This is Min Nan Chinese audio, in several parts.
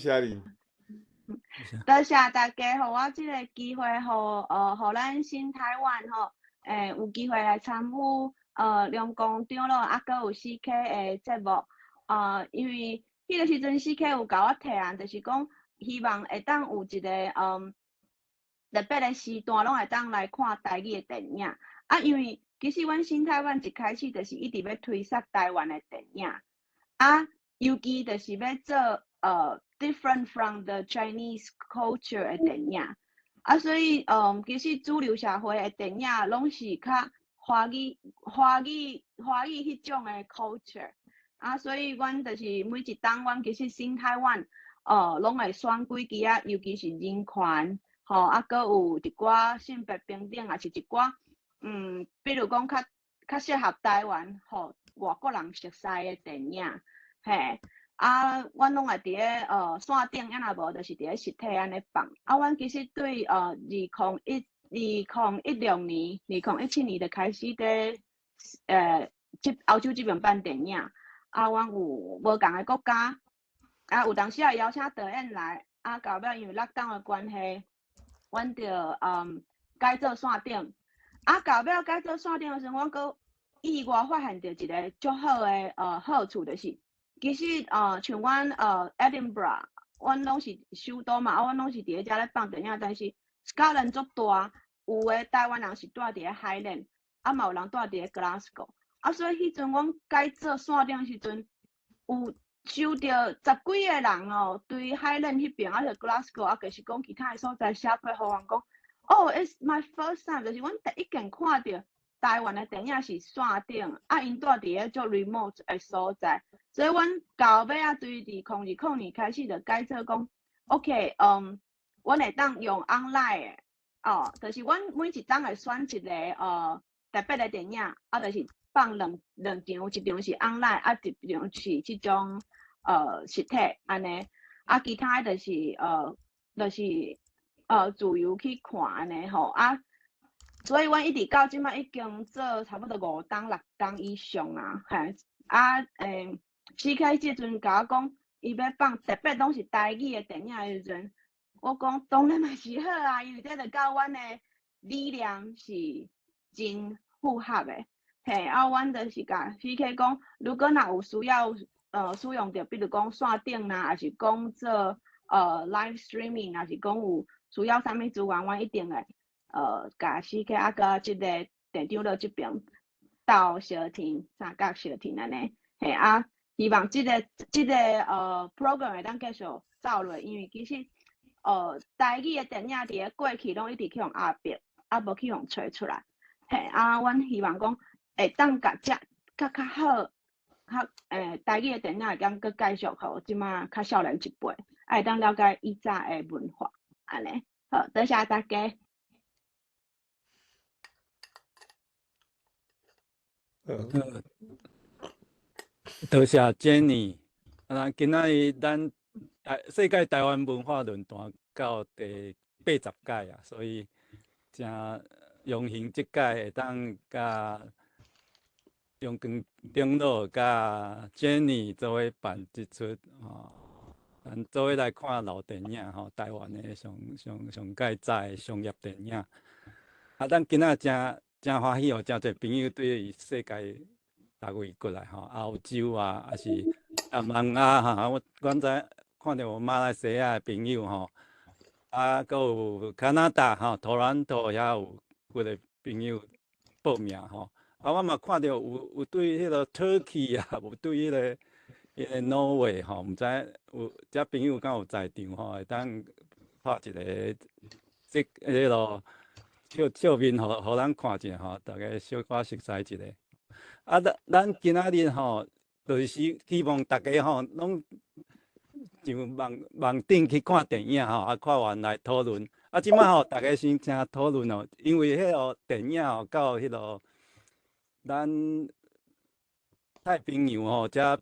謝你。多謝大家，予我這个機會，予咱新台灣吼，有機會來參與梁公長老啊，閣有 CK 的節目。因為彼个時陣 CK 有共我提案，就是講希望會當有一个特別的時段，攏會當來看台語的電影。啊，因為其實阮新台灣一開始就是一直欲推捒台灣的電影，啊，尤其就是欲做different from the Chinese culture 的電影。啊，所以其實主流社會的電影攏是較華語彼種的 culture。啊，所以阮就是每一冬，阮其實新台灣，攏會選幾支仔，尤其是人權，吼，啊，閣有一寡性別平等，抑是一寡，比如講較適合台灣，予外國人熟悉的電影，嘿，啊，阮攏會佇咧線頂，啊若無就是佇咧實體按呢放。啊，阮其實對2016年、2017年就開始佇這歐洲這邊辦電影。啊，阮有無仝的國家，啊，有當時也邀請導演來，啊，到尾因為 lockdown 的關係，阮就改做線頂。啊，到尾改做線頂的時陣，阮閣意外發現著一个足好的好處，就是其實像阮Edinburgh，阮攏是首都嘛，啊，阮攏是佇咧遮咧放電影，但是 Scotland 足大，有的台灣人是住佇咧 Highland，啊嘛有人住佇咧 Glasgow。啊，所以彼陣阮改做線頂時陣，有收著十幾个人哦，對 Highland 彼邊，啊，就 Glasgow，啊，就是講其他的所在寫批予阮講，哦，it's my first time，就是阮第一遍看著台灣的電影是線頂，啊，𪜶住佇咧足 remote 的所在，所以阮到尾仔對2020年開始就改做講，OK，阮會當用 online 的，哦，就是阮每一冬會選一个特別的電影，啊，就是放兩場，一場是 online，啊，一場是這種實體按呢，啊，其他的就是自由去看按呢吼，啊，所以阮一直到這擺已經做差不多五冬六冬以上啊，嘿，啊，CK 這陣共我講，伊欲放特別攏是台語的電影的時陣，我講當然嘛是好啊，因為這就佮阮的理念是真符合的。嘿，啊，阮就是共 CK 講，如果若有需要，使用著，比如講線頂啦，抑是講做live streaming，抑是講有需要啥物資源，阮一定會共 CK 啊，佮這个店長老這邊鬥相挺，三角相挺按呢。嘿啊，希望這个 program 會當繼續走落，因為其實台語的電影佇咧過去攏一直去予壓迫，啊無去予揣出來。嘿啊，阮希望講會當共這較好，較台語的電影會當閣繼續予這馬較少年一輩，啊會當了解以早的文化，按呢。好，多謝大家。多謝 Jenny。啊，今仔日咱世界台灣文化論壇到第80屆啊，所以誠榮幸這屆會當佮楊光長老佮 Jenny 做伙辦這齣吼，咱做伙來看老電影吼，台灣的上上上蓋早的商業電影。啊，咱今仔誠誠歡喜哦，誠濟朋友對世界逐位過來吼，歐洲啊，抑是東南亞哈，我剛才看著有馬來西亞的朋友吼，啊，閣有加拿大吼，多倫多遐有幾个朋友報名吼。啊，我嘛看著有對彼个 Turkey 啊，有對彼个挪威吼，毋知有遮朋友敢有在場吼，會當拍一个這彼落笑笑面，予咱看一下吼，大家小可熟似一下。啊，咱今仔日吼，就是希望大家吼，攏上網頂去看電影吼，啊，看完來討論。啊，這擺吼，大家先請討論哦，因為彼个電影吼，到彼个咱太平洋吼，遮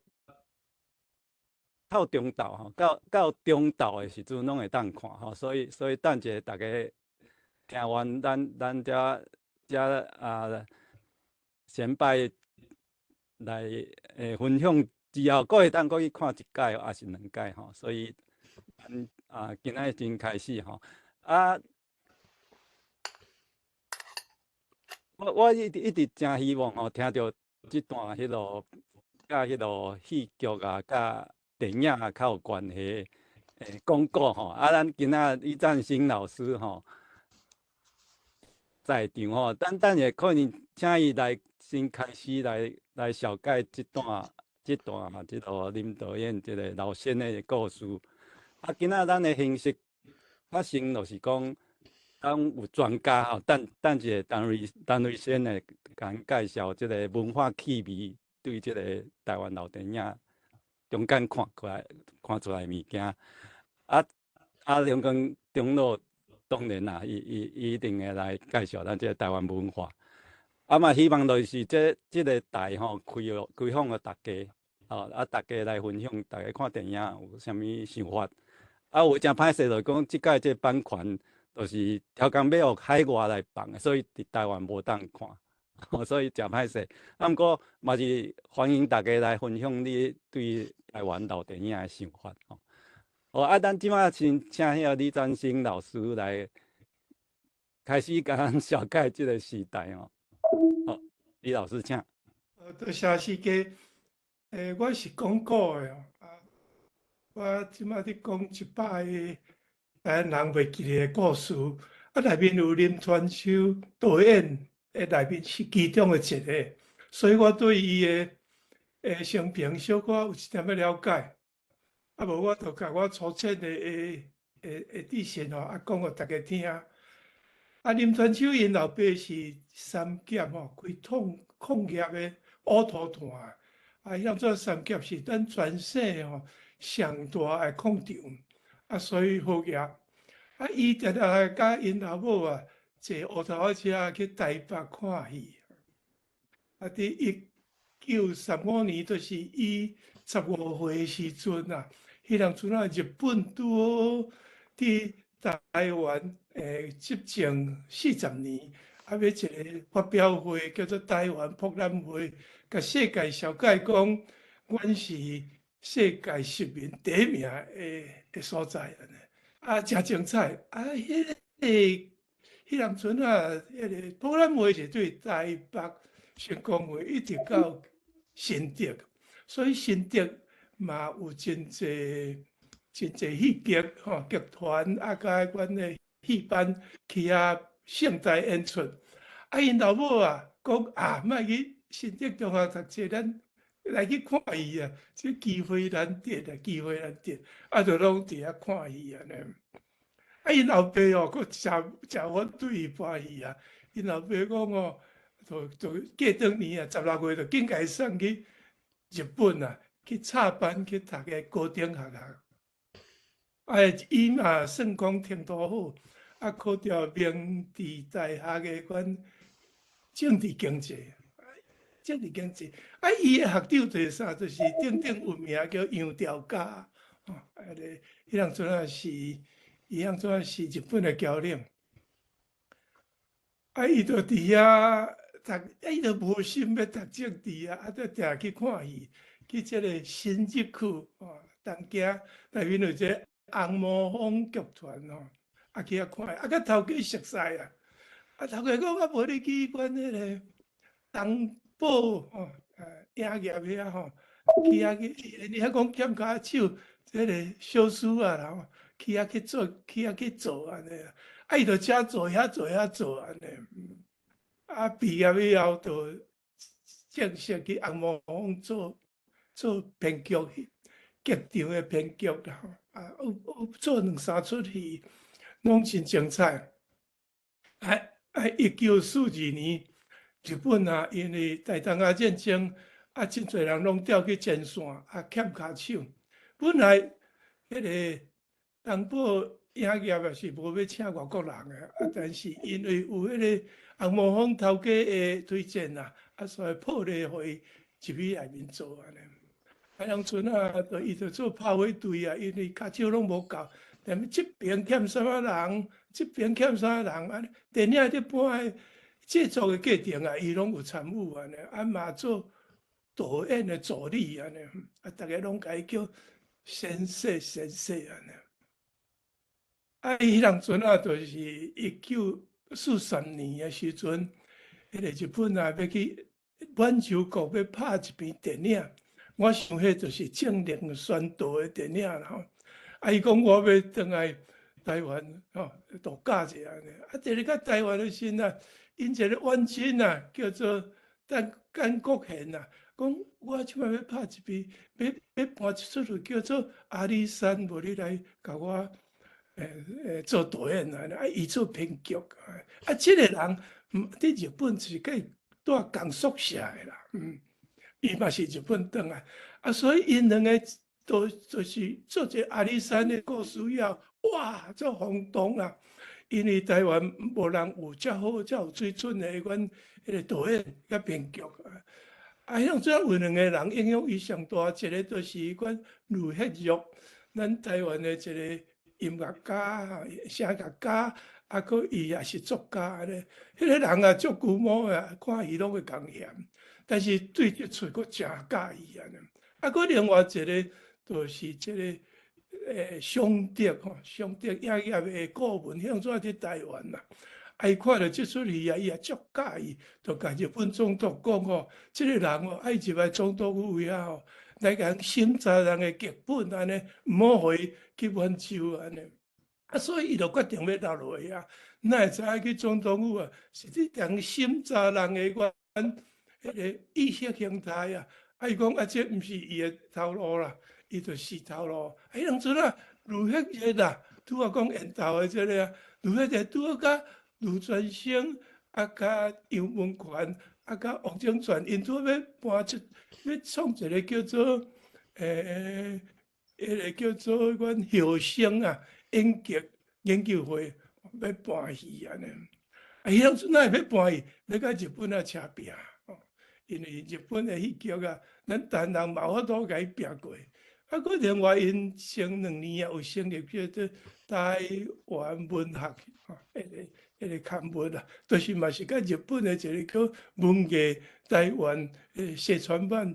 透中晝吼，到中晝的時陣攏會當看吼，所以等一下大家聽完咱遮啊先輩來分享之後，閣會當閣去看一擺抑是兩擺吼，所以咱啊，今仔日先開始吼。啊，我一直一直誠希望吼，聽著這段彼囉佮彼囉戲劇啊，佮電影啊較有關係的講古吼。啊，咱今仔李贊星老師吼在場吼，等等下可能請伊來先開始來紹介這段這個林導演這個老先的故事。啊，今仔咱的形式較先就是講，咱有專家吼，等等一下陳瑞先來共咱介紹這個文化氣味對這個台灣老電影中間看過來看出來的物件。啊，梁光長老當然啦，伊一定會來介紹咱這個台灣文化。啊嘛，希望就是這個台吼開放予大家，吼啊，大家來分享，大家看電影有啥物想法。啊，有誠歹勢，就是講這擺這個版權，就是超工欲予海外來放的，所以佇台灣無當看，所以誠歹勢。啊，毋過嘛是歡迎大家來分享你對台灣老電影的想法吼。好，啊，咱這擺先請彼個李贊星老師來開始共咱紹介這個時代吼。好，李老師請。多謝師姐。我是講古的哦，啊，我這擺佇講一百个台灣人袂記得的故事，啊，內面有林傳秋導演的內面是其中的一個，所以我對伊的生平小可有一點仔了解。啊，無我就共我粗淺的知識吼，啊，講予大家聽。啊，林傳秋𪜶老爸是三峽吼，開礦礦業的烏塗炭。啊，彼陣三峽是咱全省吼上大的礦場，啊，所以好業。啊，伊定定來佮𪜶老母啊，坐烏頭仔車去台北看戲。啊，佇1935年，就是伊15歲時陣啊，彼當陣啊，日本拄好佇台灣執政40年，啊，欲一个發表會叫做台灣博覽會，共世界紹介講，阮是世界殖民第一名的所在按呢，啊，誠精彩！啊，彼當陣啊，彼个博覽會是對台北聖公會一直到新竹，所以新竹嘛有真濟真濟戲劇吼劇團啊，佮阮的戲班去遐盛大演出。啊，𪜶老母啊，講啊，莫去新竹中學讀冊，咱來去看戲啊，這機會難得啊，機會難得，啊，就攏佇遐看戲按呢。啊，𪜶老爸哦，閣誠誠反對伊搬戲啊。𪜶老爸講哦，就過轉年啊，16歲就緊共伊送去日本啊，去插班去讀个高等學校。啊，伊嘛算講程度好，啊，考著明治大學的款政治經濟，政治經濟。啊，伊的學長就是啥？就是鼎鼎有名叫楊調嘉，吼，啊個，彼當陣啊是，彼當陣啊是日本的僑領。啊，伊就佇遐讀，啊，伊就無心欲讀政治啊，啊，就定去看戲，去這个新日區，吼，東京內面有一个紅毛風劇團吼，啊去遐看戲，啊，佮頭家熟似啊，啊，頭家講啊，無你去阮彼个東寶吼，影業遐吼，去遐去，你遐講欠跤手，這个小師啊啦吼，去遐去做，去遐去做按呢，啊，伊就遮做遐做遐做按呢，啊，畢業以後就正式去紅毛風做編劇，劇場的編劇啦，啊，有做兩三齣戲，攏真精彩。啊，1942年，日本啊，因為大東亞戰爭，啊，真濟人攏調去前線，啊，欠跤手。本來彼个東寶影業也是無欲請外國人的，啊，但是因為有彼个紅毛風頭家的推薦啊，啊，所以破例予伊入去內面做按呢。啊，當陣啊，就伊就做拍火隊啊，因為跤手攏無夠，踮這邊欠啥物人，這邊欠啥人，啊，電影一般的製作的過程啊，伊攏有參與按呢，啊嘛做導演的助理按呢，啊，逐个攏共伊叫先生先生按呢。啊，伊彼當陣啊，就是1943年的時陣，彼個日本啊，欲去滿洲國欲拍一篇電影，我想彼就是政令宣導的電影啦吼。啊，伊講我欲轉來台灣吼度假一下按呢。啊，佇咧到台灣的時陣啊，𪜶一個遠親啊，叫做陳甘國賢啊，講我這擺欲拍一篇，欲搬一齣戲叫做《阿里山》，無你來共我做導演啊，啊，伊做編劇啊，啊，這個人佇日本是佮伊蹛仝宿舍的啦，伊嘛是日本轉來，啊，所以𪜶兩个都就是做一個阿里山的故事了，哇，足轟動啊！因為台灣無人有遮好、遮有水準的彼款彼个導演佮編劇啊。啊，彼當陣有兩个人影響伊上大，一个就是彼款呂赫若，咱台灣的一个音樂家、聲樂家，啊，閣伊也是作家按呢。彼个人啊，足龜毛的，看戲攏會共嫌，但是對這齣閣誠佮意按呢。啊，閣另外一个就是這个尚德吼，尚德影業的顧問，彼當陣佇台灣啦。啊，伊看著這齣戲啊，伊也足佮意，就共日本總督講吼，這个人哦，愛入來總督府遐吼，來共審查人的劇本按呢，毋好予伊去滿洲按呢。啊，所以伊就決定欲留落遐。哪會知影去總統府啊，是佇共審查人的款彼个意識形態啊。啊，伊講啊，這毋是伊的頭路啦，伊就死頭路。啊，彼當陣啊，呂赫若啦，拄仔講緣投的這个啊，呂赫若拄好佮盧傳生啊，佮楊文權啊，佮王景全，𪜶拄欲搬出，欲創一个叫做彼个叫做阮後生啊演劇研究會，欲搬戲按呢。啊，彼當陣哪會欲搬戲？欲佮日本仔車拚，因為日本的戲劇啊，咱台灣人嘛有法度共伊拚過。啊，閣另外𪜶前2年啊，有成立叫做台灣文學吼，彼個刊物啦，就是嘛是佮日本的一个叫文藝台灣四川版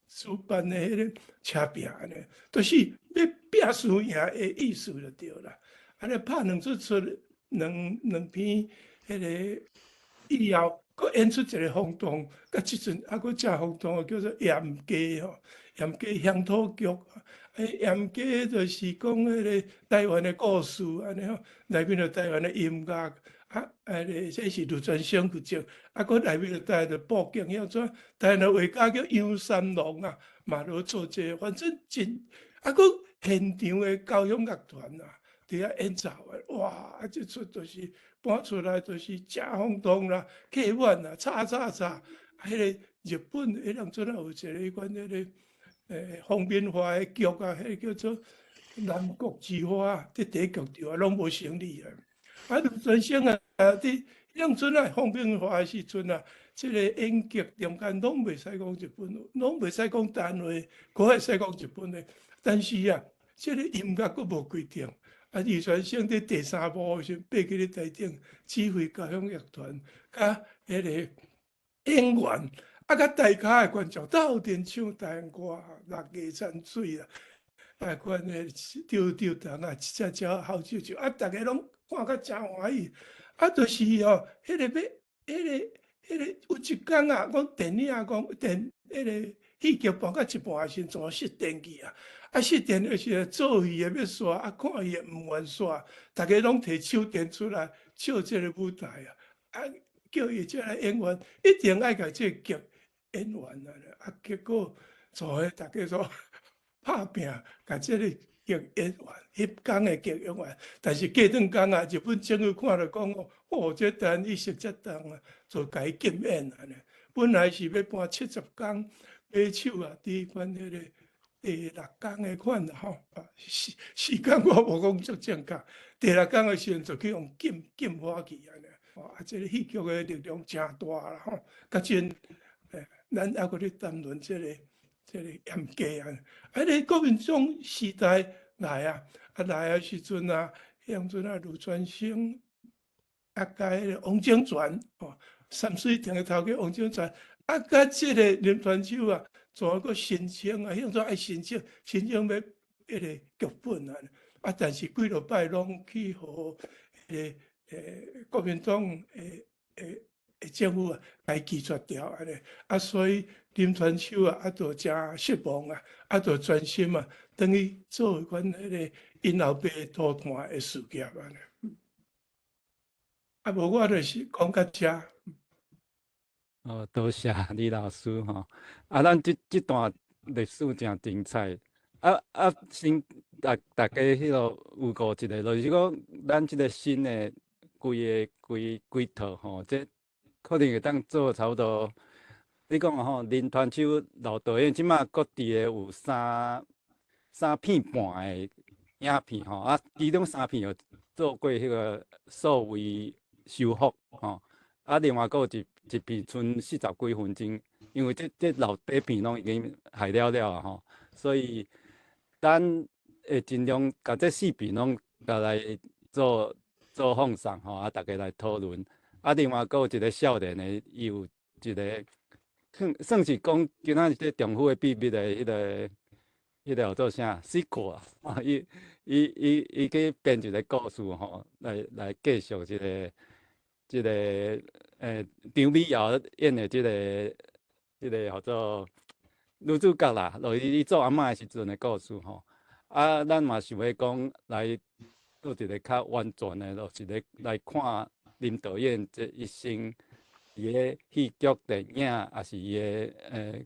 主辦的彼个車拚按呢，就是欲拚輸贏的意思就對啦。按呢拍兩齣出兩篇彼个以後，閣演出一个轟動，佮這陣猶閣誠轟動的叫做鹽雞吼，鹽雞鄉土劇。啊，鹽雞就是講彼个台灣的故事按呢吼，內面有台灣的音樂，啊，彼个這是盧傳生負責，啊，閣內面有台灣的布景，叫做台灣的畫家叫楊三郎啊，嘛來做這個，反正真，啊，閣現場的交響樂團啊，佇遐演奏的，哇，啊，這齣就是搬出來就是誠轟動啦，客滿啦，吵吵吵，啊，彼个日本彼當陣有一个彼款彼个封面化的劇啊，彼个叫做《南國之花》，佇第一劇場啊，攏無生意啊。啊，盧傳生啊，佇彼當陣啊，封面化的時陣啊，這个演劇中間攏袂使講日本話，攏袂使講台灣話，閣會使講日本話。但是啊，這个音樂閣無規定。啊，李傳生佇第三幕的時陣，爬起咧台頂指揮交響樂團，佮彼个演員，啊，佮台跤的觀眾鬥陣唱台灣歌，六月殘水啦，啊，款的丟丟糖啊，一隻隻好笑笑，啊，逐个攏看甲誠歡喜。啊，就是吼，彼个欲，彼個有一工啊，講電影講電彼个戲劇搬到一半的時陣，全失電去啊！啊，失電的時陣做戲的欲煞，啊，看戲的毋願煞，逐个攏提手電出來照這个舞台啊！啊，叫伊這个演員一定愛共這个劇演完啊！啊，結果做伙逐家說拍拚，共這个劇演完，彼工的劇演完。但是過轉工啊，日本政府看著講哦，哦，這台灣意識遮重啊，就共伊禁演按呢。本來是欲搬70工馬手啊，佇款彼个第六工的款啦吼，啊，時間我無講足正確。第六工的時陣就去予禁發去按呢。啊，這个戲劇的力量誠大啦吼。較真，咱猶閣咧談論這個鹽雞啊。啊，咧國民黨時代來啊，啊來的時陣啊，彼陣啊盧傳生啊，佮彼個王景全吼，三水亭的頭家王景全，啊，佮這个林傳秋啊，怎閣申請啊？彼陣愛申請，申請欲彼个劇本啊，啊，但是幾落擺攏去予彼個國民黨的政府啊，來拒絕掉按呢，啊，所以林傳秋啊，啊，就誠失望啊，啊，就專心啊，轉去做阮彼个𪜶後爸塗炭的事業按呢。啊，無我就是講到遮。哦，多謝李老師吼。啊，咱這段歷史誠精彩。啊啊，先逐家彼個預告一下，就是講咱這個新的規个規規套吼，這可能會當做差不多。你講吼，林傳秋老導演這馬各地的有三片半的影片吼，啊，其中三片有做過彼個數位修復吼，啊，另外閣有一片賰40幾分鐘，因為這老底片攏已經害了了啊吼，所以咱會盡量共這四片攏共來做做放送吼，啊，逐家來討論。啊，另外閣有一個少年的，伊有一個算是講今仔日這丈夫的秘密的彼個叫做啥？sequel 啊，伊去編一個故事吼，來繼續這個張美瑤演的這個叫做女主角啦，就是伊做阿嬤的時陣的故事吼。啊，咱嘛想欲講來做一個較完全的，就是咧來看林導演這一生伊个戲劇、電影，抑是伊的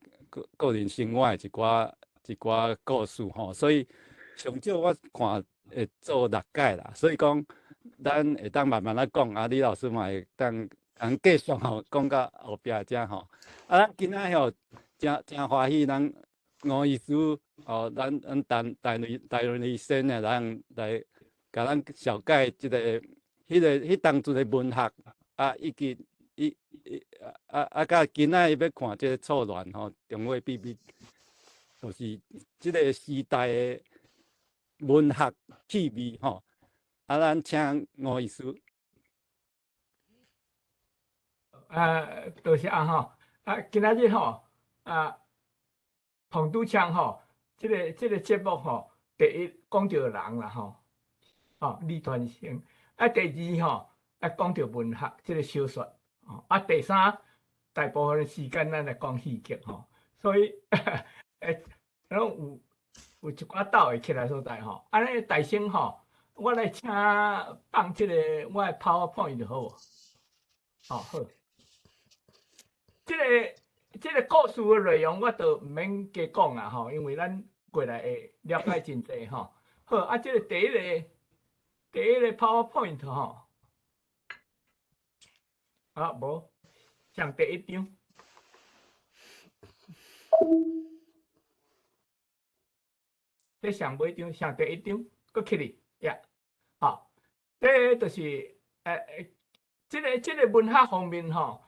個人生活的一寡故事吼。所以上少我看會做六屆啦，所以講咱會當慢慢仔講，啊，李老師嘛會當通繼續吼講到後壁遮吼。啊，咱今仔吼誠誠歡喜，咱吳醫師哦，咱台台台醫生的人來共咱紹介這個、彼個、彼當陣的文學啊，以及伊伊啊啊，佮今仔日欲看這個錯亂吼，丈夫的秘密，就是這個時代的文學氣味吼。啊，咱請吳醫師。啊，多謝啊吼，啊，今仔日吼，啊，彭拄昌吼，這個節目吼，第一講著人啦吼，哦，李傳生，啊，第二吼，啊，講著文學這個小說，哦，啊，第三，大部分的時間咱來講戲劇吼，所以，攏有一寡鬥會起來所在吼，按呢大聲吼，我來請放這個我的 PowerPoint 就好無？哦，好。這個故事的內容我都毋免加講啊吼，因為咱過來會了解真濟吼。好，啊，這個第一個 PowerPoint 吼，啊，無，上第一張。這上尾張，上第一張，閣起來，呀，好，這就是這個文學方面吼。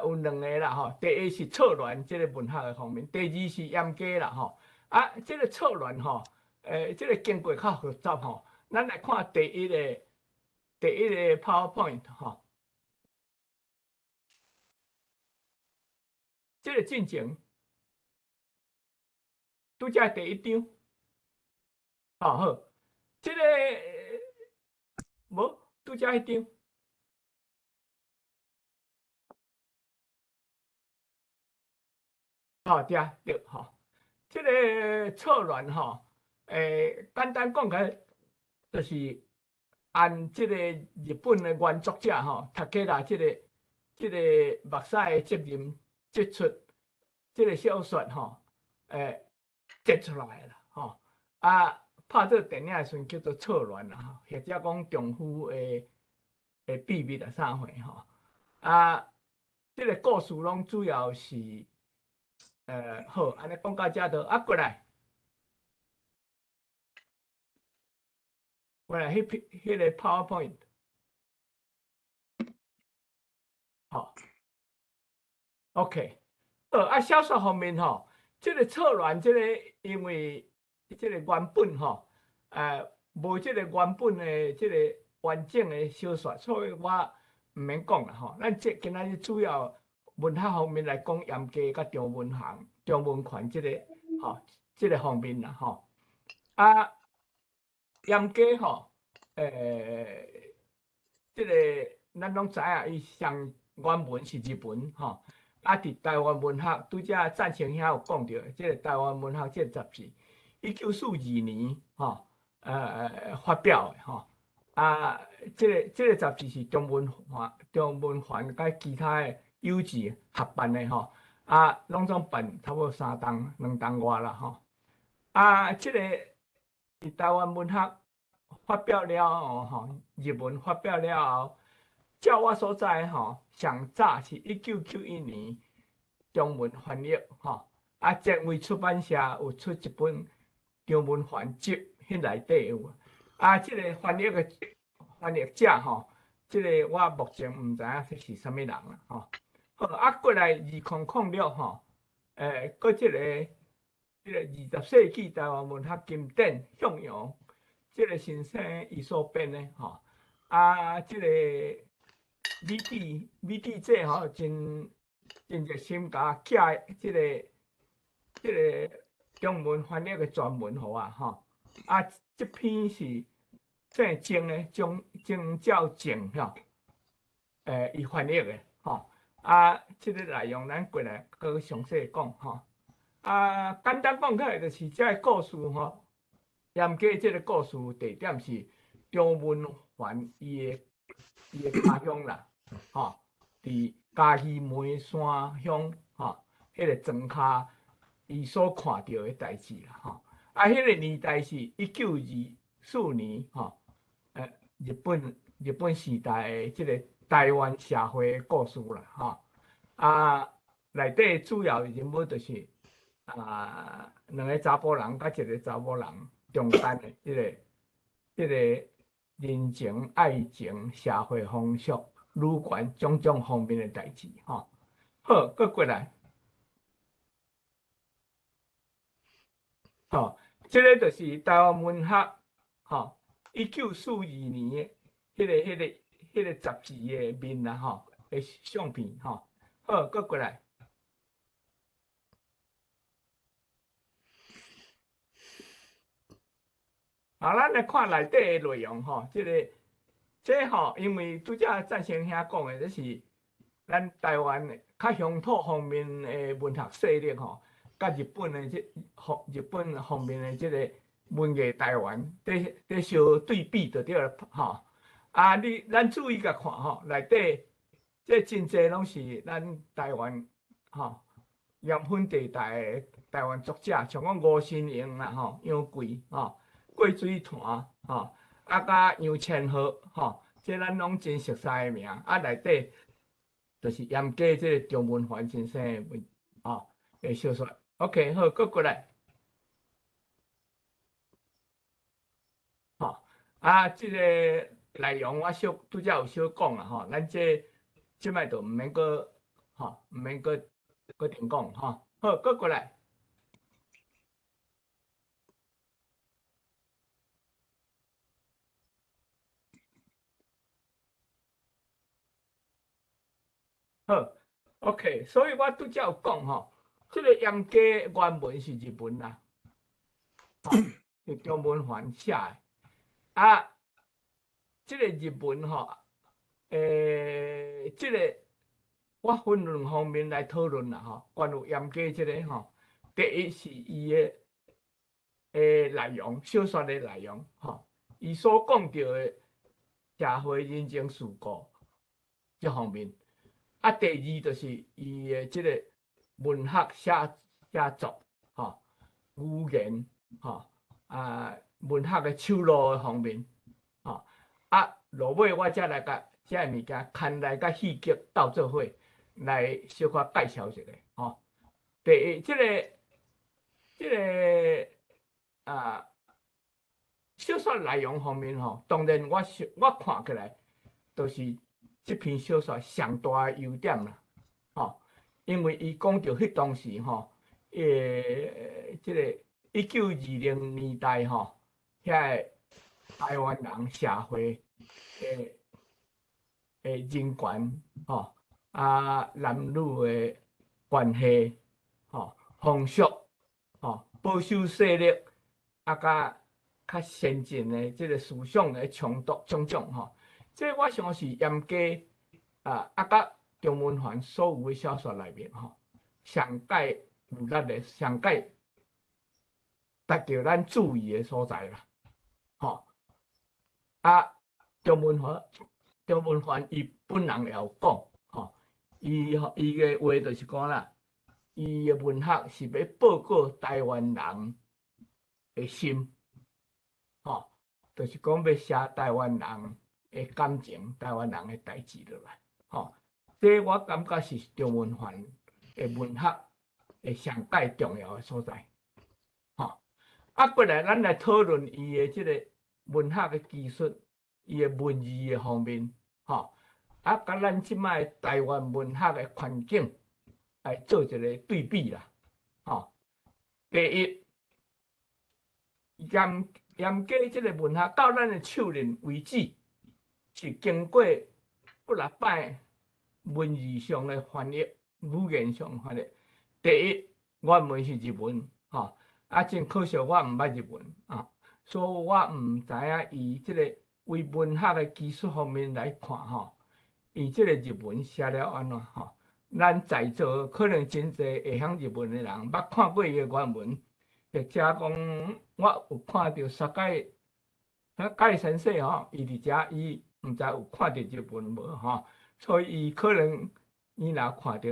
有兩个啦吼，第一是錯亂這个文學的方面，第二是嚴格啦吼。啊，這个錯亂吼，這个經過較複雜吼。咱來看第一個 PowerPoint 吼，這个進程，拄才第一張，好好，這个無拄才彼張。吼對對吼，這个錯亂吼，簡單講起來，就是按這個日本的原作者吼，讀起來這個目屎的責任這出這個小說吼，擠出來啦吼，啊，拍做電影的時陣叫做錯亂啦吼，或者講丈夫的秘密啊啥貨吼，啊，這個故事攏主要是。好，按呢講到遮就啊，過來，過來，彼個 PowerPoint，好，OK，啊，小說方面吼，這個錯亂，這個因為這個原本吼，無這個原本的這個完整的小說，所以我毋免講啦吼。咱這今仔日主要。文學方面來講，嚴格佮張文行、張文權這個吼，這個方面啦吼。啊，嚴格吼，這个咱攏知影，伊上原文是日文吼。啊，佇台灣文學，拄才贊成兄有講著，這个台灣文學這個雜誌，1942年吼，發表的吼。啊，這个雜誌是張文環佮其他的友誼合辦的吼。啊，攏總辦差不多3冬、2冬外啦吼。啊，這个佇台灣文學發表了後吼，日文發表了後，照我所知吼，上早是1991年中文翻譯吼，啊，前衛出版社有出一本張文環集，彼內底有。啊，這个翻譯的翻譯者吼，這个我目前毋知影是啥物人啦吼。好，啊，過來2006吼，閣這个20世紀台灣文學經典向陽，這个先生伊所編的吼，啊，這个美智姐吼，真真熱心共我寄這个中文翻譯的全文予我吼，啊，這篇是姓鍾的鍾鍾兆政吼，伊翻譯的吼，啊，這个內容咱過來閣詳細講吼，啊，簡單講起來就是這个故事吼，嚴格這个故事地點是張文環伊的家鄉啦，吼，佇嘉義梅山鄉吼，彼个莊跤伊所看著的代誌啦，吼。啊，彼个年代是1924年，吼，日本時代的這个台灣社會的故事啦，吼。啊，內底主要人物就是啊，兩个查埔人佮一个查某人中間的這个人情、愛情、社會風俗、女權種種方面的代誌，吼。好，閣過來，吼，這个就是台灣文學，吼，1942年的彼个雜誌的面啦，吼，的相片，吼。好，閣過來。啊，咱來看內底的內容吼，這个，這吼，因為拄才贊成兄講的，這是咱台灣的較鄉土方面的文學勢力吼，佮日本的這方日本方面的這个文藝台灣，佇相對比就對了吼。啊，你咱注意共看吼，內底這真濟攏是咱台灣吼鹽分地帶的台灣作者，像講吳新榮啦吼，楊貴吼。過水潭吼，啊，佮楊千鶴吼，這咱攏真熟悉的名。啊，內底就是嚴格這個張文環先生的文吼的小說。OK，好，閣過來。吼，啊，這个內容我小拄才有小講啦吼，咱這這擺就毋免閣吼，毋免閣閣重講吼。好，閣過來。好，OK，所以我拄才有講吼，這个嚴格原文是日文啦，是張文環寫的。啊，這个日文吼，這个我分兩方面來討論啦吼，關於嚴格這个吼，第一是伊的內容，小說的內容吼，伊所講著的社會人情世故這方面。啊，第二就是伊的這个文學寫作吼，語言吼，啊，文學的手路的方面吼，啊，落尾我才來共這个物件牽來佮戲劇鬥做伙來小可介紹一下吼。第一，這个啊，小說內容方面吼，當然我看起來就是這篇小說上大的優點啦，吼，因為伊講著彼當時吼，這个1920年代吼，遐个台灣人社會的人權吼，啊男女的關係吼，風俗吼，保守勢力啊，佮較先進的這个思想的衝突種種吼。這我想是嚴格啊，啊，佮張文環所有的小說內面吼，上蓋有力的，上蓋值著咱注意的所在啦，吼。啊，張文環伊本人也有講，吼，伊的話就是講啦，伊的文學是欲報告台灣人的心，吼，就是講欲寫台灣人的感情、台灣人的代誌落來，吼。這我感覺是張文環的文學的上蓋重要的所在，吼。啊，過來咱來討論伊的這个文學的技術，伊的文字的方面，吼，啊，佮咱這擺台灣文學的環境來做一个對比啦，吼。第一，嚴格這个文學到咱的手裡為止，是經過幾若擺文字上的翻譯、語言上的翻譯。第一，原文是日文，吼，啊，真可惜我毋捌日文啊，所以我毋知影伊這个為文學的技術方面來看，吼，伊這个日文寫了按怎吼？咱在座可能真濟會曉日文的人，捌看過伊的原文，或者講我有看著沙蓋蓋先生吼，伊佇遮伊毋知有看著日文無吼，所以伊可能伊若看著，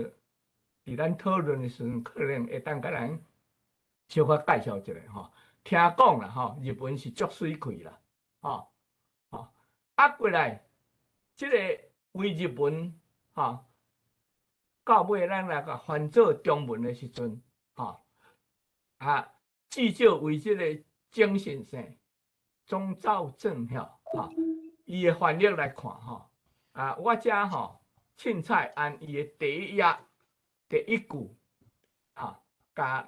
佇咱討論的時陣，可能會當共咱小可介紹一下吼。聽講啦吼，日文是足媠氣啦，吼吼。啊，過來，這个為日文吼，到尾咱來共翻做中文的時陣，吼啊，至少為這个鍾先生鍾肇政吼，吼，伊的翻譯來看吼，啊，我遮吼凊彩按伊的第一頁第一句，啊，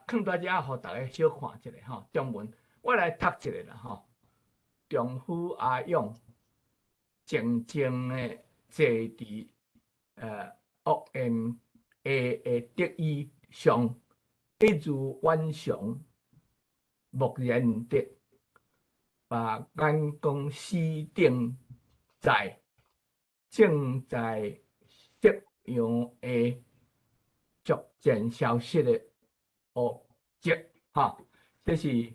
共囥佇遮，予逐家小看一下吼，中文，我來讀一下啦吼。丈夫阿勇靜靜的坐佇屋檐下的竹椅上，一如往常，木然的把眼光死定在正在夕陽下逐漸消失的烏跡，吼，這是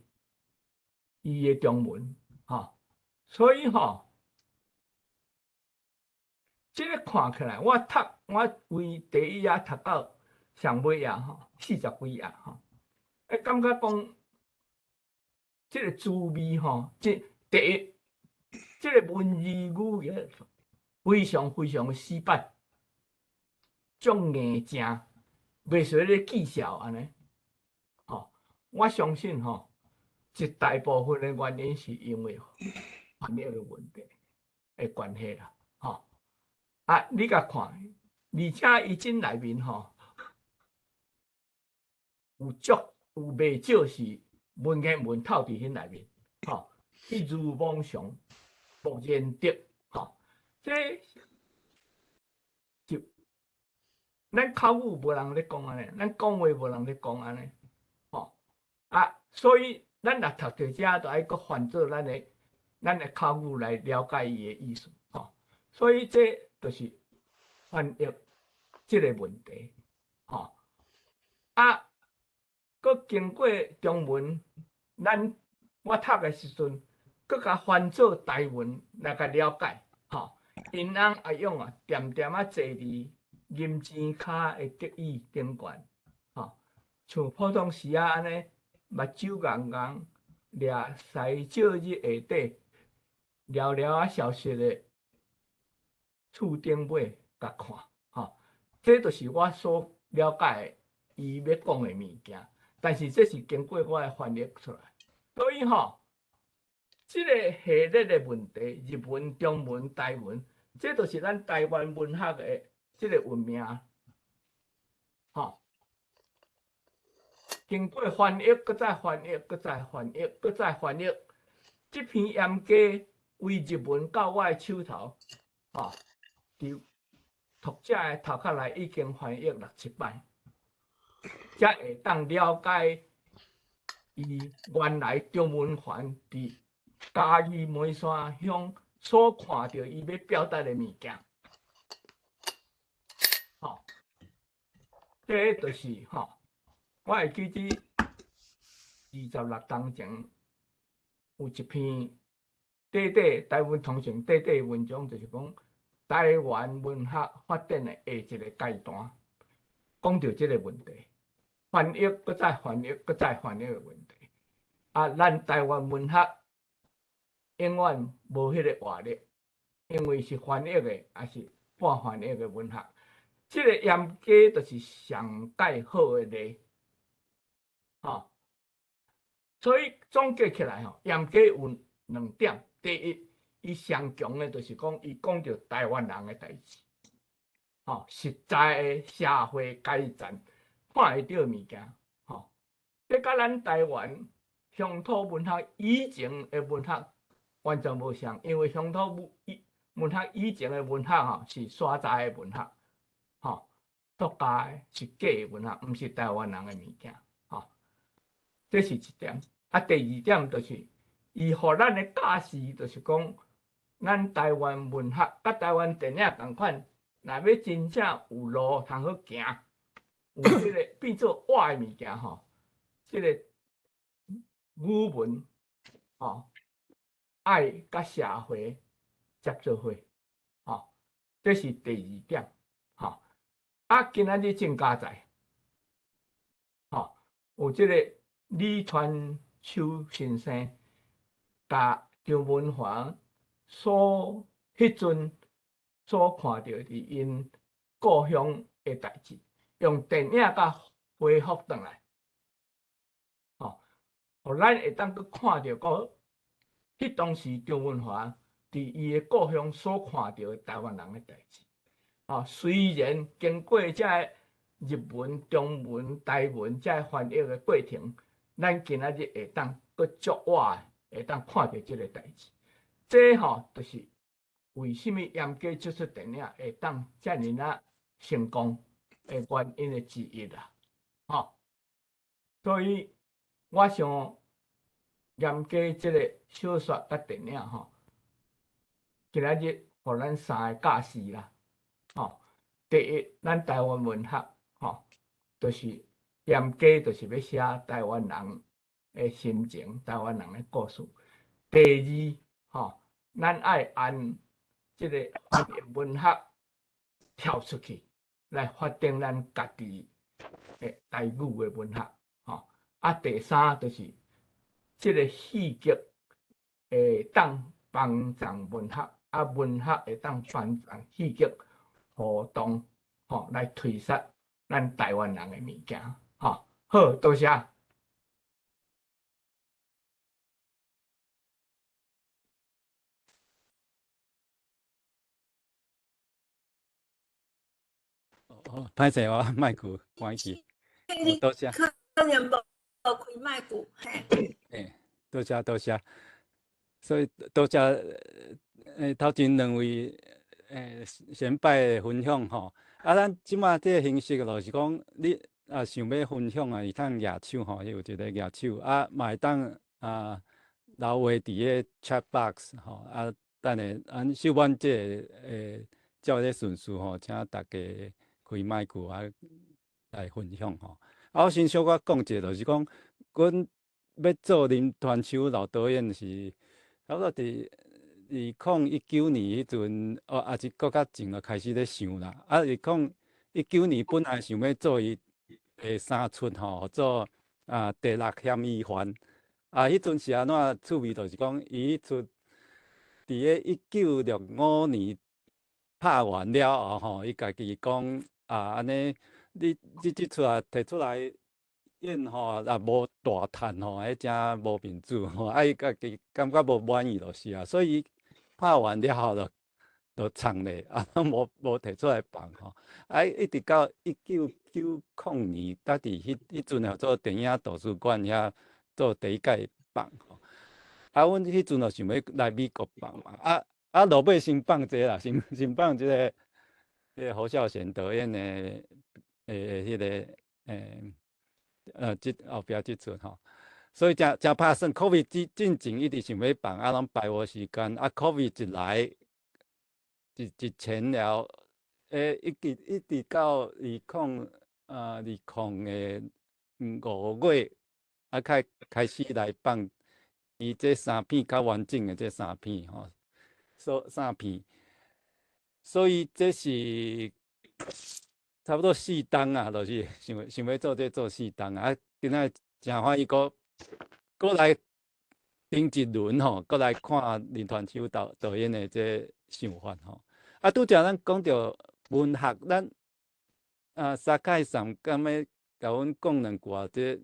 伊的中文，吼，所以吼，這个看起來，我讀我為第一頁讀到上尾頁吼，四十幾頁吼，欸，感覺講這个滋味吼，這第一，這个文字語言非常非常的死板，足硬淨，袂使咧記數按呢，吼，我相信吼，一大部分的原因是因為翻譯的問題的關係啦，吼。啊，你共看，而且伊這內面吼，有足有袂少是文言文透佇彼內面，吼，一如往常，木然的，吼，這就咱口語無人咧講按呢，咱講話無人咧講按呢，吼，啊，所以咱若讀著遮，就愛閣翻做咱的口語來了解伊的意思，吼，所以這就是翻譯這个問題，吼，啊，閣經過中文，咱我讀的時陣，閣共翻做台文來共了解，吼，𪜶翁阿勇啊，恬恬仔坐佇銀錢跤的竹椅頂懸，吼，像普通時仔按呢，目睭鵪鶉，掠西照日下底，寥寥仔消失的厝頂尾共看，吼，這就是我所了解的伊欲講的物件。但是這是經過我的翻譯出來，所以吼，這个系列的問題，日文、中文、台文，這就是咱台灣文學的這个文明，吼。經過翻譯，閣再翻譯，閣再翻譯，閣再翻譯，這篇嚴格為日文到我的手頭，吼，佇讀者的頭殼內已經翻譯六七擺，才會當了解伊原來張文環佇嘉義梅山鄉所看著伊欲表達的物件，吼，這就是吼，我會記得26冬前有一篇短短台灣通訊短短文章，就是講台灣文學發展的下一個階段，講著這個問題，翻譯閣再翻譯閣再翻譯的問題。啊，咱台灣文學永遠無彼個活力，因為是翻譯的，抑是半翻譯的文學。這個嚴家就是上蓋好的例，吼。所以總結起來吼，嚴家有兩點：第一，伊上強的就是講，伊講著台灣人的代誌，吼，實在的社會階層看會著物件，吼。這佮咱台灣鄉土文學以前的文學完全無相，因為鄉土文學以前的文學吼是山寨的文學，吼，作家的是假的文學，毋是台灣人的物件，吼。這是一點。啊，第二點就是，伊予咱的教示就是講，咱台灣文學佮台灣電影仝款，若欲真正有路通好行，有這個變做活的物件吼，這個語文吼，愛佮社會接做伙，吼，這是第二點，吼。啊，今仔日鄭家在，吼，有這個李傳秋先生，共張文華所彼陣所看著佇𪜶故鄉的代誌，用電影共恢復轉來，吼，予咱會當閣看著講，彼當時張文華佇伊的故鄉所看著的台灣人的代誌，吼，雖然經過這个日文、中文、台文這个翻譯的過程，咱今仔日會當閣足活的，會當看著這个代誌。這吼就是為啥物嚴家這齣電影會當遮爾仔成功的原因的之一啦，吼。所以我想嚴家這個小說佮電影吼，今仔日予咱三個教示啦，吼。第一，咱台灣文學吼，就是嚴家就是欲寫台灣人的心情、台灣人的故事。第二，吼，咱愛按這個翻譯文學跳出去，來發展咱家己的台語的文學，吼。啊，第三就是這個戲劇會當幫助文學，啊，文學會當幫助戲劇互動，吼，來推捒咱台灣人的物件，吼。好，多謝。哦，歹勢，我麥克關起。多謝。可能無開麥克，嘿。欸，多謝多謝。所以多謝頭前兩位先輩的分享吼。啊，咱這馬這個形式就是講，你啊想欲分享啊，會當舉手吼，有一個舉手啊，嘛會當啊留話佇個 chat box 吼啊，等下咱小婉這個照這順序吼，請大家開麥克啊來分享吼。啊，我先小可講一下，就是講，阮欲做林傳秋老導演是差不多佇2019年彼陣，哦，抑是閣較前就開始咧想啦。啊，2019年本來想欲做伊第三齣吼，做啊第六嫌疑犯。啊，彼陣是按怎趣味？就是講伊彼齣佇个1965年拍完了後吼，伊家己講啊，按呢，你這齣啊提出來演吼，若無大趁吼，彼誠無面子吼，啊，伊家己感覺無滿意就是啊，所以拍完了後就藏咧，啊，無提出來放吼。啊，一直到1990年，才佇彼陣叫做電影圖書館遐做第一屆放吼。啊，阮彼陣就想欲來美國放嘛，啊啊，落尾先放這個啦，先放這個，這個侯孝賢導演的彼個這後壁這齣吼。所以誠誠拍算，COVID 之進前一直想欲辦，啊，攏排無時間，啊，COVID 一來，一前了，一直到2020的5月，啊，開始來放，伊這三片較完整的這三片吼，三片，所以這是差不多4冬啊，就是想欲做這做四冬啊，今仔誠歡喜閣閣來頂一輪吼，閣來看林傳秋導演的這想法吼。啊，拄才咱講著文學，咱啊沙蓋桑敢欲共阮講兩句啊？這日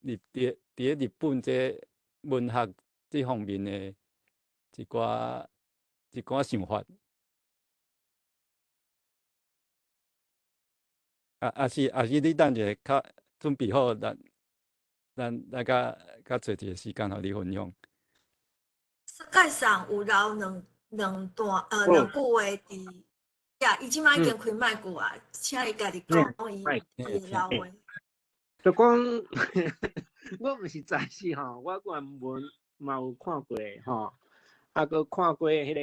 日佇佇咧日本這文學這方面的一寡想法。啊，抑是你等一下較準備好，咱來較揣一個時間，予你分享。世界上有留兩段兩句話佇，呀，伊這擺已經開麥句啊，請伊家己講伊的老話。就講，我毋是在是吼，我原文嘛有看過吼，啊，閣看過彼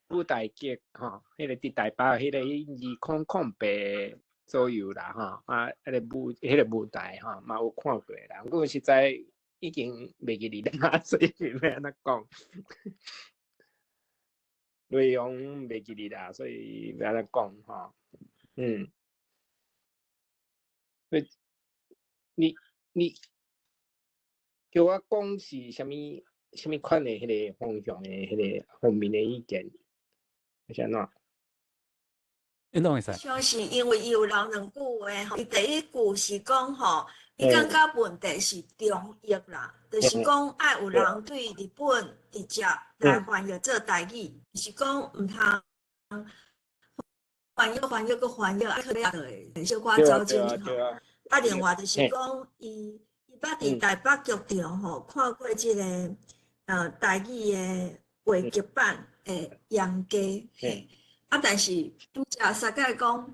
個舞台劇吼，彼個佇台北彼個2008左右啦吼，啊，彼個舞台吼嘛有看過啦，毋過實在已經袂記得啦，所以欲按怎講？內容袂記得啦，所以欲按怎講吼？所以你叫我講是啥物啥物款的彼個方向的彼個方面的意見，是按怎？你攏會使。像是因為伊有留兩句話吼，伊第一句是講吼，伊感覺問題是中譯啦，就是講愛有人對日本直接來翻譯做台語，是講毋通翻譯翻譯閣翻譯，啊可能就會小可走進去吼。啊，另外就是講，伊捌佇台北劇場吼看過這個台語的話劇版的嚴家，嘿。啊，但是拄才沙蓋講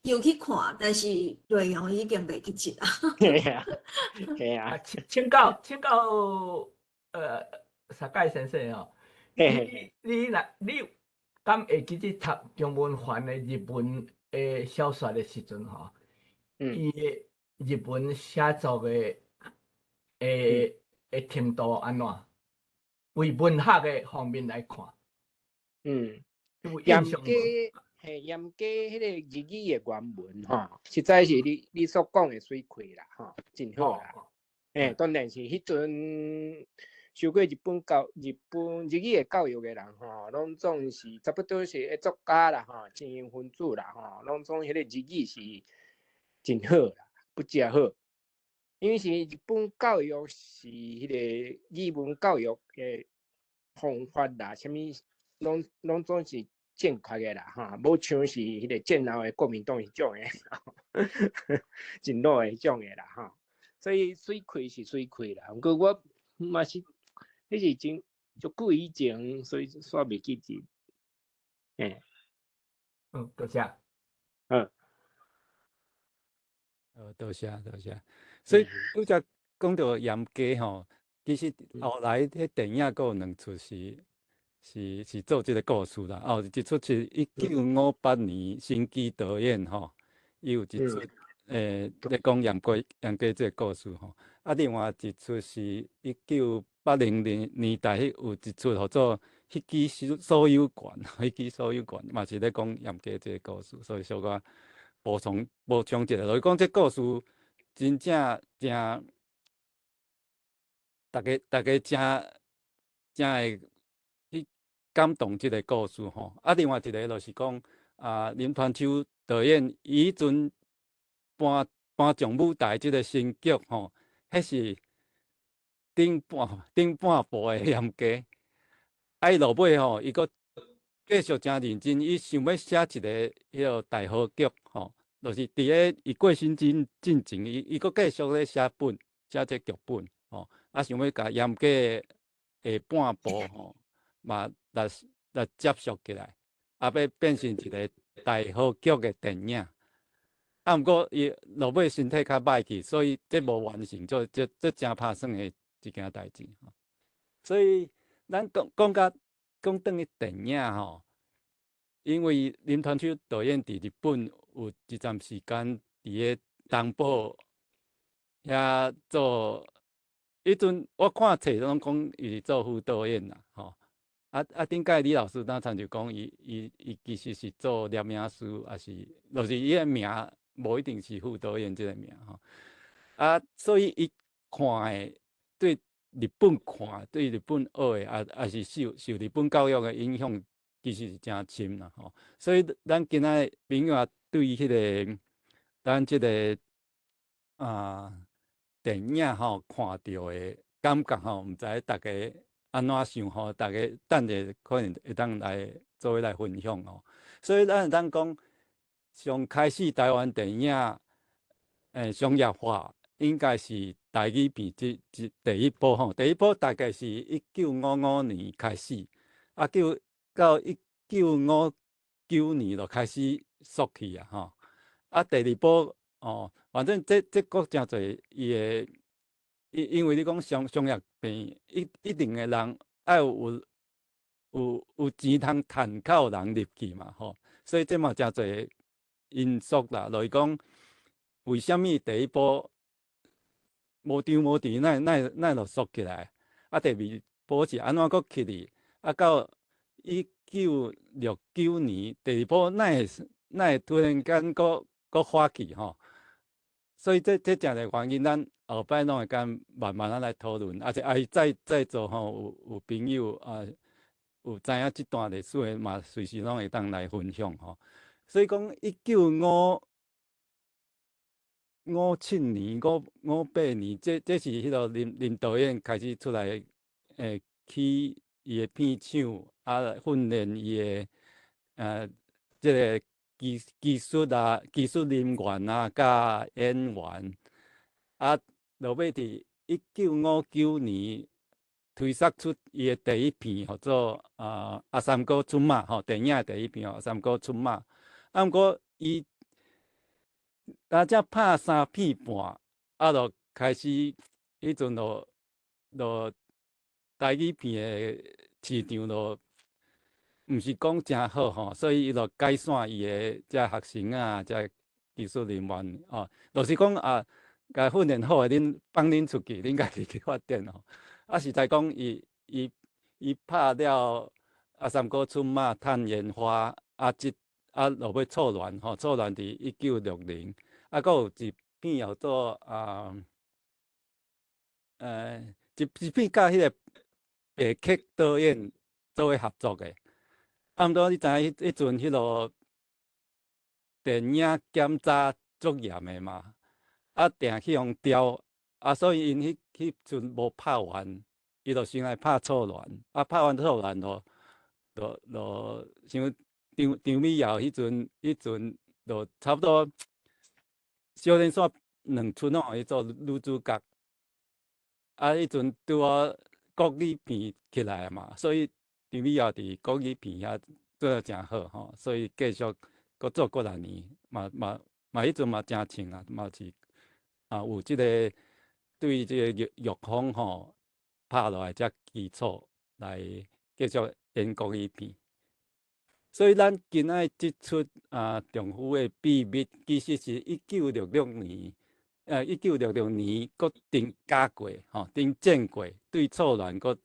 有去看，但是內容已經袂記得啊。係啊，係啊。請教沙蓋先生吼，你若你敢會記得讀張文環的日文的小說的時陣吼？伊的日文寫作的程度按怎？為文學的方面來看，有印象無？嘿，嚴格彼個日語的原文吼，實在是你所講的媠氣啦，吼，真好啦。嘿，當然是彼陣受過日本日語的教育的人吼，攏總是差不多是作家啦，吼，精英分子啦，吼，攏總彼個日語是真好啦，不食好。因為是日本教育是彼個語文教育的方法啦，啥物攏總是正確的啦，吼，無像是彼個戰後的國民黨彼種的，真老的彼種的啦，吼。所以媠氣是媠氣啦，毋過我嘛是，彼是真足久以前，所以煞袂記得。嘿。多謝。嗯。多謝多謝。所以拄才講著嚴家吼，其實後來彼電影閣有兩齣是做這個故事啦。哦，一齣是1958年新基導演吼，伊有一齣咧講嚴家這個故事吼。啊，另外一齣是1980年代，彼有一齣號做《彼支所有權》，彼支所有權嘛是咧講嚴家這個故事，所以小可補充一下，就是講這故事真正誠，逐家誠誠會去感動這個故事吼。啊，另外一個就是講啊，林傳秋導演伊彼陣搬上舞台這個新劇吼，彼是頂半部的嚴家。啊，伊落尾吼，伊閣繼續誠認真，伊想欲寫一個彼個大和劇吼，就是佇咧伊過身進前，伊閣繼續咧寫本，寫這劇本吼，啊，想欲共嚴家的下半部吼，嘛來接續起來，啊，欲變成一個大和劇的電影。啊，毋過伊落尾身體較歹去，所以這無完成，做這這誠拍算的一件代誌。所以咱講講甲講轉去電影吼，因為林傳秋導演佇日本有一陣時間佇咧東寶遐做，彼陣我看冊攏講伊是做副導演啦，吼。啊啊！頂擺李老師敢親像講，伊伊伊其實是做攝影師，抑是就是伊个名無一定是副導演這个名吼。啊，所以伊看的對日本看，對日本學的，啊抑是受受日本教育的影響，其實是誠深啦吼。所以咱今仔朋友啊，對彼個咱這个啊電影吼看著的感覺吼，毋知逐家按怎想吼？逐家等下可能會當來做伙來分享吼。所以咱會當講，上開始台灣電影商業化，應該是台語片這這第一波吼。第一波大概是1955年開始，啊，叫到1959年就開始縮去啊吼。啊，第二波哦，反正這這閣誠濟伊的。因因為你講商商業片，一一定的人愛有有有錢通趁較有人入去嘛吼，所以這嘛誠濟因素啦。就是講，為啥物第一波無張無遲，哪哪哪就縮起來？啊，第二波是按怎閣起去？啊，到1969年第二波，哪會哪會突然間閣閣發起吼？所以這這誠濟原因，咱後擺攏會當慢慢仔來討論，啊者啊在在座吼有有朋友啊，有知影這段歷史的嘛，隨時攏會當來分享吼。所以講，1957年、58年，這這是彼個林林導演開始出來，起伊的片廠，啊，訓練伊的這个技技術啊、技術人員啊，佮演員，啊，落尾佇1959年推捒出伊的第一片，號做啊阿三哥出馬吼，電影的第一片吼，阿三哥出馬。啊，毋過伊拄才拍三片半，啊，就開始彼陣就就台語片的市場就毋是講誠好吼，所以伊就解散伊的這學生啊，這技術人員吼，就是講啊，共訓練好的，恁放恁出去，恁家己去發展吼。啊，實在講，伊伊伊拍了阿三哥出馬、趁煙花，啊，這啊落尾錯亂吼，錯亂佇1960，啊，閣有一片叫做啊，一一片佮彼个白克導演做伙合作的。啊，毋過你知影彼彼陣彼落電影檢查足嚴的嘛，啊，定去予刁，啊，所以𪜶彼彼陣無拍完，伊就先來拍錯亂，啊，拍完錯亂就就就像張張美瑤彼陣，彼陣就差不多小連續兩齣攏予伊做女主角，啊，彼陣拄好國語片起來嘛，所以張美瑤佇國語片遐做得誠好吼，所以繼續閣做幾若年，嘛嘛嘛彼陣嘛誠衝啊，嘛是啊有這個對這個玉玉風吼拍落來這基礎來繼續演國語片。所以咱今仔這齣啊丈夫的秘密，其實是1966年，1966年閣重加過，吼，重剪過，對錯亂閣，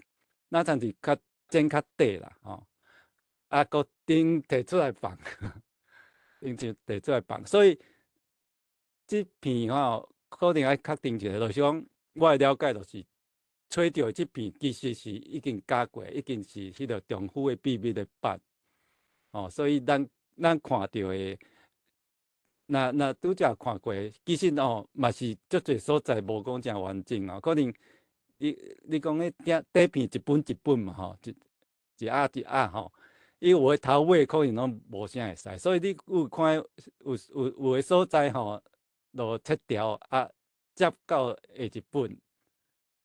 那親是較剪較短啦，吼，啊，閣重提出來放，重提提出來放，所以這片吼可能愛確定一下，就是講我的了解就是，揣著的這片其實是已經加過，已經是彼个丈夫的秘密的版。哦，所以咱咱看著的，若若拄才看過，其實哦嘛是足濟所在無講誠完整哦，可能你你講彼底底片一本一本嘛吼，一一盒一盒吼，伊有的頭尾可能攏無啥會使，所以你有看有有有的所在吼，就切掉啊，接到下一本，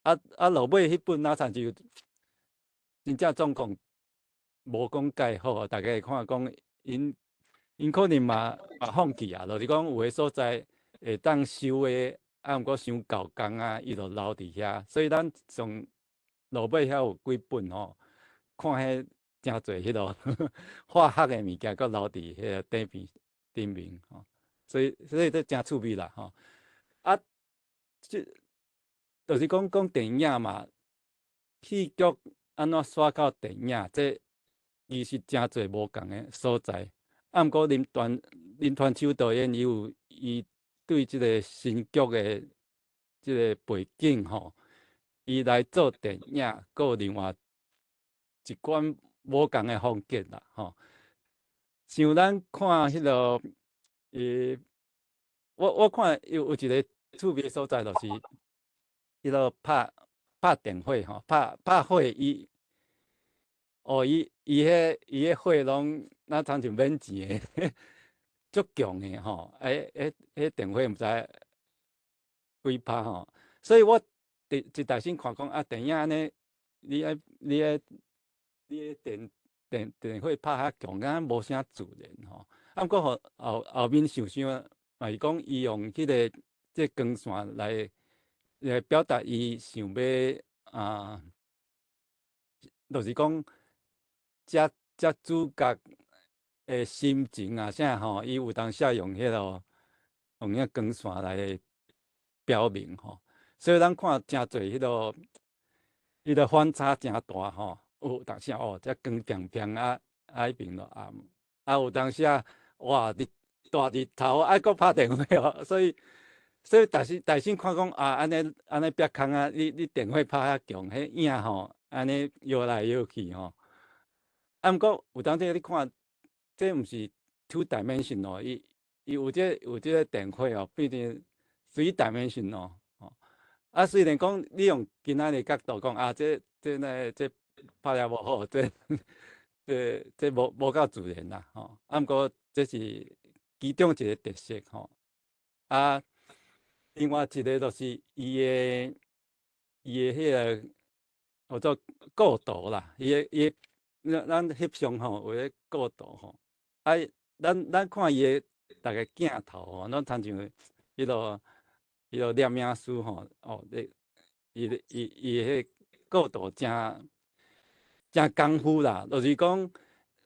啊啊落尾彼本若親像真正狀況無講蓋好，大家會看講𪜶 𪜶可能嘛放棄啊，就是講有个所在會當收的，啊，毋過傷厚工啊，伊就留佇遐。所以咱上落尾遐有幾本吼，看彼誠濟彼落化學的物件，閣留佇彼个頂邊頂面吼。所以這誠趣味啦吼。啊，這就是講講電影嘛，戲劇按怎煞到電影，這其實誠濟無仝的所在。啊，毋過林團秋導演伊有伊對這个新劇的這个背景吼，伊來做電影，閣有另外一款無仝的風格啦吼。像咱看彼落，我看有一个趣味的所在，就是彼落拍電火吼，拍火伊，哦，伊彼火攏若親像免錢的，足強的吼，彼電火毋知幾拍吼，所以我佇一大先看講啊，電影按呢，你愛電火拍較強，敢若無啥自然吼。啊，毋過後面想想，嘛是講伊用這光線來表達伊想欲啊，就是講這主角的心情啊啥吼，伊有當時用彼落用彼光線來表明吼。所以咱看誠濟彼落反差誠大吼，有當時哦，這光砰砰啊，啊彼邊就暗，啊有當時哇，日大日頭啊，閣拍電火哦，所以大先看講啊，按呢煏空啊，你電火拍遐強，彼影吼，按呢搖來搖去吼。啊，毋過有當時你看，這毋是 two dimension 哦，伊有這个電火哦，變成 three dimension 哦。啊，雖然講你用今仔日角度講啊，這拍了無好，這無夠自然啦，吼。啊，毋過這是其中一个特色吼。啊，另外一个就是伊的彼个叫做構圖啦，伊的咱翕相吼，有彼構圖吼。啊，咱看伊的逐个鏡頭吼，攏親像彼落攝影師吼，哦，你伊彼構圖誠功夫啦，就是講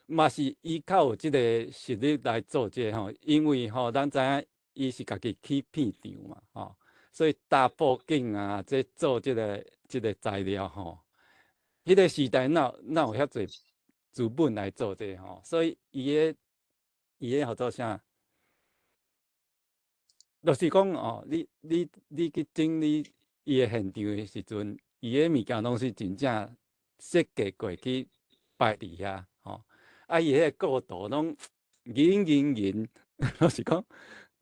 嘛是依靠這个實力來做這個吼，因為吼，咱知影伊是家己起片場嘛，吼，所以搭布景啊，這做這个材料吼，彼个時代哪有遐濟資本來做這個吼，所以伊的號做啥？就是講哦，你去整理伊的現場的時陣，伊的物件攏是真正設計過去擺佇遐吼，啊，伊彼個構圖攏銀銀銀，就是講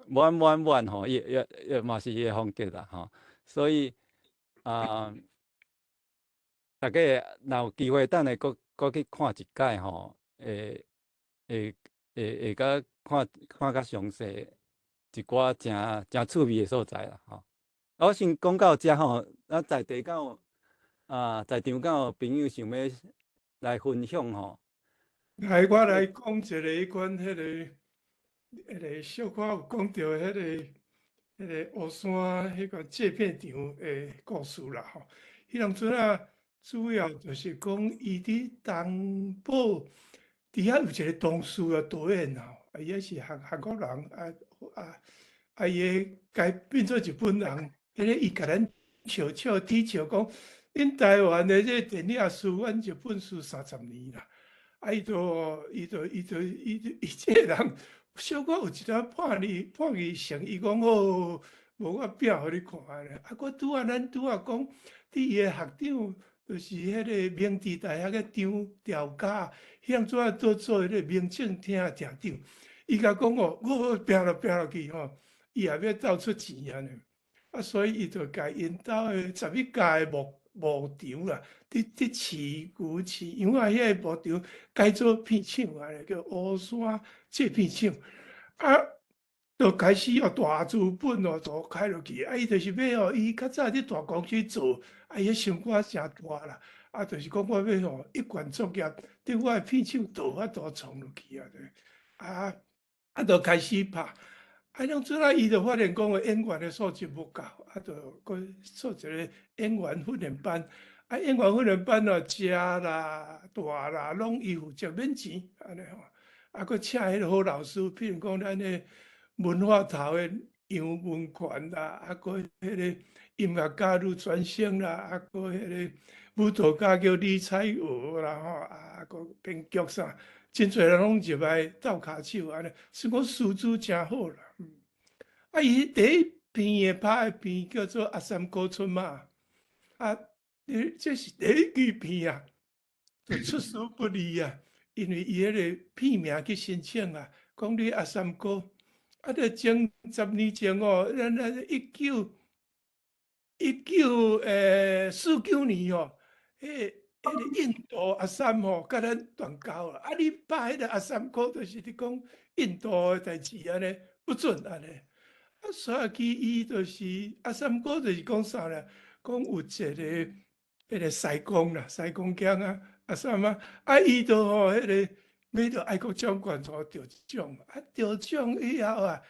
滿滿滿吼，伊伊嘛是伊的風格啦吼，所以啊，大家若有機會，等下閣閣去看一擺吼，會閣看看較詳細一寡誠趣味的所在啦吼。我先講到遮吼，啊，在地敢有啊，在場敢有朋友想欲來分享吼？來，我來講一个彼款彼个小可有講著彼个烏山彼個製片廠的故事啦吼。彼當陣啊，主要就是講伊佇東寶佇遐有一个同事啊，導演啊，伊也是韓國人啊，伊會改變做日本人，彼个伊共咱笑笑恥笑講，恁台灣的這個電影輸阮日本輸30年啦。啊，伊就伊就伊就伊就伊這個人小可有一寡叛逆性，伊講好，無我拼予你看咧。啊，我拄仔咱拄仔講，佇伊的學長，就是彼个明治大學的張調嘉，彼當陣仔做彼个民政廳的廳長，伊共講哦，我拼落去吼，伊也欲鬥出錢按呢。啊，所以伊就共𪜶兜的11家的牧場啦，佇飼牛飼羊仔彼个牧場改做片廠按呢，叫烏山製片廠。啊，就開始哦，大資本哦，就開落去。啊，伊就是欲哦，伊較早佇大公司做，啊，伊彼心肝誠大啦。啊，就是講我欲吼一貫作業，佇我的片廠就法度創落去啊。啊，啊，就開始拍。啊，兩陣仔伊就發現講演員的素質無夠，啊，就閣做一個演員訓練班。啊，演員訓練班哦，食啦、住啦，攏伊負責免錢，按呢吼。啊，閣請彼個好老師，譬如講咱的文化頭的楊文權啦，啊，閣彼個音樂家呂傳生啦，啊，閣彼個舞蹈家叫李彩娥啦，吼，啊，閣編劇啥，真濟人攏入來鬥跤手按呢，所以講師資誠好啦。啊，伊第一片的拍的片叫做《阿三哥出馬》，啊，這是第一支片啊，就出師不利啊，因為伊彼個片名去申請啊，講你阿三哥，啊，這前10年前哦，咱咱一九四九年哦，彼個印度阿三吼，佮咱斷交啊，啊，你拍彼個阿三哥，就是佇講印度的代誌按呢，不准按呢。啊，所以伊就是阿三哥，就是講啥咧？講有一個彼個師公啦，師公囝啊，阿三啊，啊，伊就吼彼個買著愛國獎冠軍得獎，啊，得獎以後啊，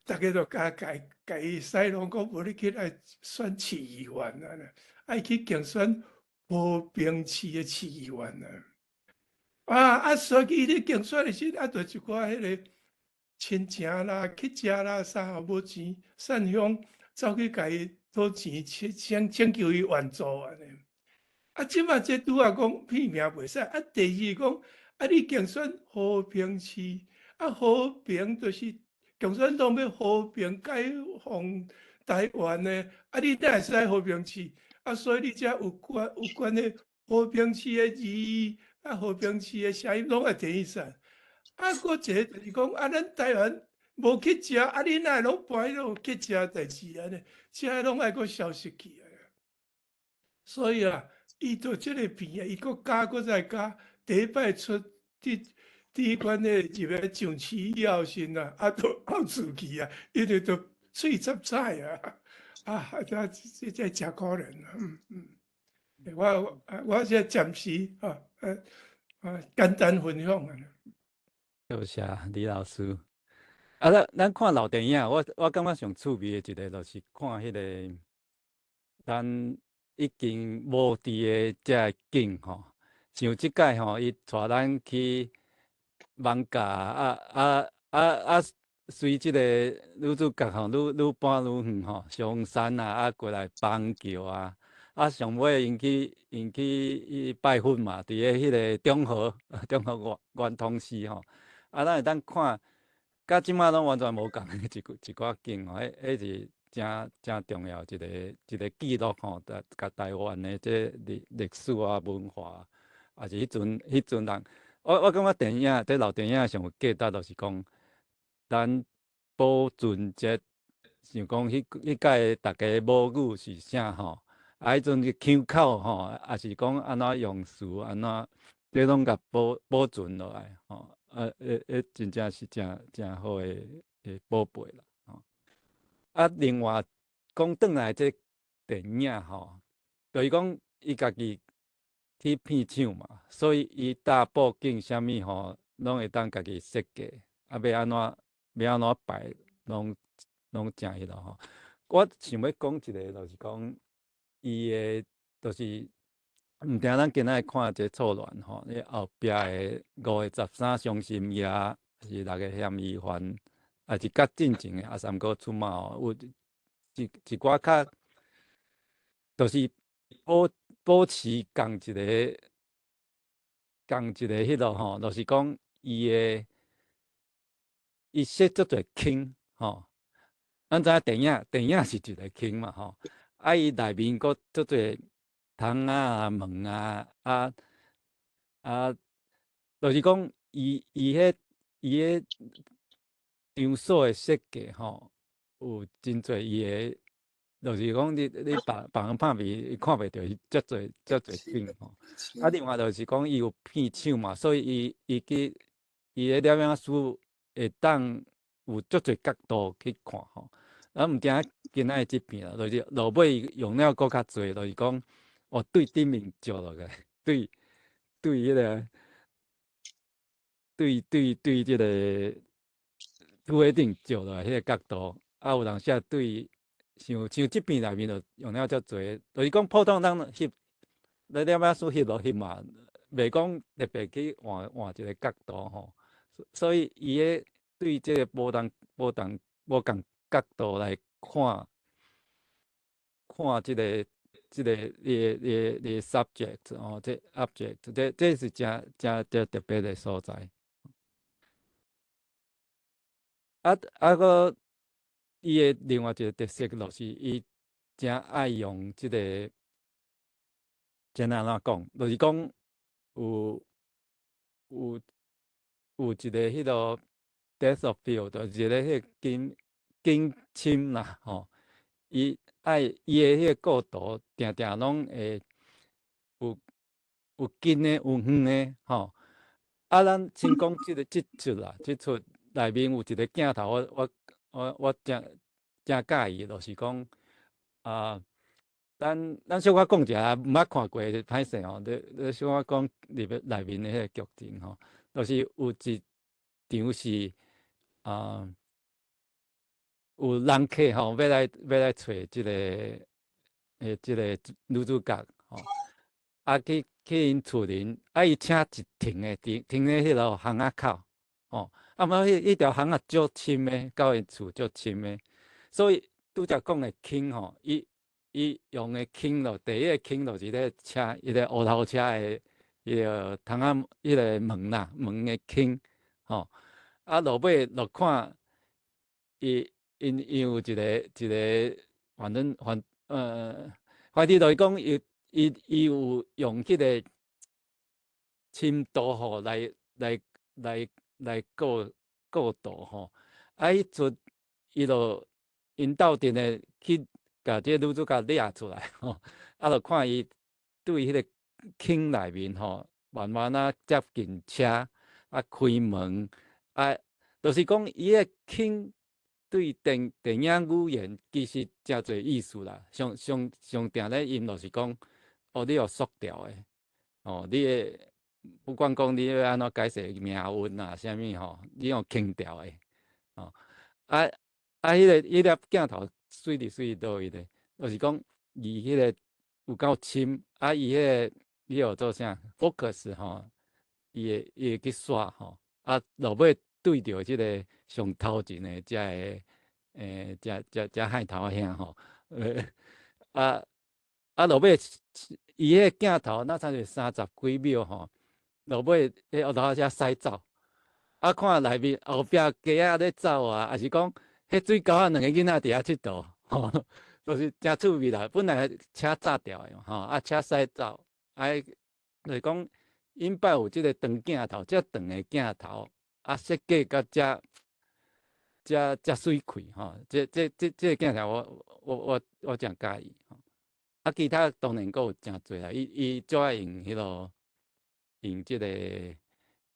逐家就共共伊使弄講，無你起來選市議員啊，愛去競選和平市的市議員啊。啊啊，所以伊咧競選的時，啊，就一寡彼個親情啦、乞食啦，啥吼無錢，散鄉走去共伊討錢，請請求伊援助按呢。啊，這馬這拄仔講片名袂使，啊，第二講，啊，你競選和平市，啊，和平就是共產黨欲和平解放台灣的，啊，你哪會使和平市？啊，所以你這有關的和平市的字，啊，和平市的聲音攏愛提起。啊，閣一個就是講，啊，咱台灣無乞食，啊，你哪會攏搬彼落乞食代誌按呢？這攏愛閣消失去啊。所以啊，伊做這個片啊，伊閣加閣再加，第一擺出佇佇彼款的入來上市以後時啊，啊，都後出去啊，因為都喙插彩啊，啊，這這這誠可憐啊，嗯嗯。我我這暫時啊，啊，簡單分享啊。多謝李老師。啊，咱咱看老電影，我我感覺上趣味的一個，就是看彼個咱已經無佇的這个景吼。像這擺吼，伊帶咱去艋舺啊啊啊啊，隨這個女主角吼，愈愈搬愈遠吼，上山啊，啊過來板橋啊，啊上尾𪜶去𪜶去拜佛嘛，佇咧彼個中和中和圓通寺吼。啊，咱會當看，佮這馬攏完全無仝的一一寡景吼，彼彼是誠誠重要一個一個記錄吼，台共台灣的這歷歷史啊文化，也是彼陣彼陣人，我我感覺電影這老電影上有價值，就是講咱保存這，像講彼彼擺逐家母語是啥吼，啊，彼陣的腔口吼，也是講按怎用詞，按怎，這攏共保保存落來吼。啊，彼彼真正是誠誠好的的寶貝啦，吼。啊，另外講轉來這電影吼，就是講伊家己去片場嘛，所以伊搭布景啥物吼，攏會當家己設計，啊，欲按怎欲按怎擺，攏攏誠彼落吼。我想欲講一個，就是講伊的，就是毋定咱今仔日看這錯亂吼，你後壁的5月13傷心夜，是六個嫌疑犯，也是較進前的阿三哥出馬吼，有一一寡較，就是保保持仝一个仝一個彼落吼，就是講伊的伊設足濟坑吼。咱知影電影電影是一個坑嘛吼，啊伊內面閣足濟窗仔啊門啊啊啊，就是講伊伊彼伊彼場所的設計吼，有真濟伊的，就是講你你別別人拍片，伊看袂著伊遮濟遮濟景吼。啊，另外就是講伊有片場嘛，所以伊伊去伊的攝影師會當有足濟角度去看吼。啊，毋定今仔日這片啦，就是落尾用了閣較濟，就是講哦對頂面照落來，對對彼個對對對這個厝尾頂照落來彼个角度，啊有當時啊對，像像這片內面就用了遮濟，就是講普通人翕，你了碼書翕落翕嘛，袂講特別去換換一個角度吼，所以伊个對這个無同無同無仝角度來看，看這个這个伊个伊个伊个 subject 吼，這 object，這這是誠誠誠特別的所在。啊啊，閣伊的另外一個特色就是伊誠愛用這个，這按怎講？就是講有有有一個彼個 depth of field，就是一個彼個景景深啦，吼。伊愛伊的彼個構圖，定定攏會有有近的，有遠的，吼。啊，咱先講這个這齣啦，這齣內面有一個鏡頭，我我我我誠誠佮意，就是講啊，咱咱小可講一下，毋捌看過歹勢吼，你你小可講入面內面的彼個劇情吼，就是有一場是啊，有人客吼，欲來欲來揣這个欸這个女主角吼，啊去去𪜶厝裡，啊伊車一停的停停咧彼个巷仔口，吼，啊毋過彼彼條巷仔足深的，到𪜶厝足深的，所以拄才講的輕吼，伊伊用的輕咯，第一个輕就是咧車，彼个烏頭車的彼个窗仔，彼个門啦，門的輕，吼，啊落尾落看，伊𪜶伊有一个一个，反正反呃，反正就是講伊伊伊有用彼个深度吼來來來來構構圖吼，啊彼陣伊就𪜶鬥陣的去共這个女主角掠出來吼，啊就看伊對彼个坑內面吼，慢慢仔接近車，啊開門，啊，就是講伊个坑對電電影語言其實誠濟意思啦。上上上定咧用就是講，哦，你予縮掉的，哦，你的不管講你欲按怎解釋命運啊，啥物吼，你用輕掉的，哦，啊啊，彼个彼粒鏡頭媠佇媠佇佗位咧，就是講伊彼个有夠深，啊，伊彼个伊叫做啥 focus 吼，伊會伊會去刷吼，啊，落尾對著這个上頭前的這个，欸，這這這漢頭兄吼，啊啊落尾伊彼个鏡頭若親像三十幾秒吼，落尾彼烏頭車駛走，啊看內面後壁雞仔咧走啊，抑是講彼水溝仔兩个囡仔佇遐𨑨迌，吼，就是誠趣味啦。本來車炸掉的嘛，吼，啊車駛走，啊，就是講𪜶擺有這个長鏡頭，遮長的鏡頭，啊設計甲遮遮遮媠氣吼，這這這這个鏡頭我我我我誠佮意吼。啊，其他當然閣有誠濟啦，伊伊足愛用彼个用這个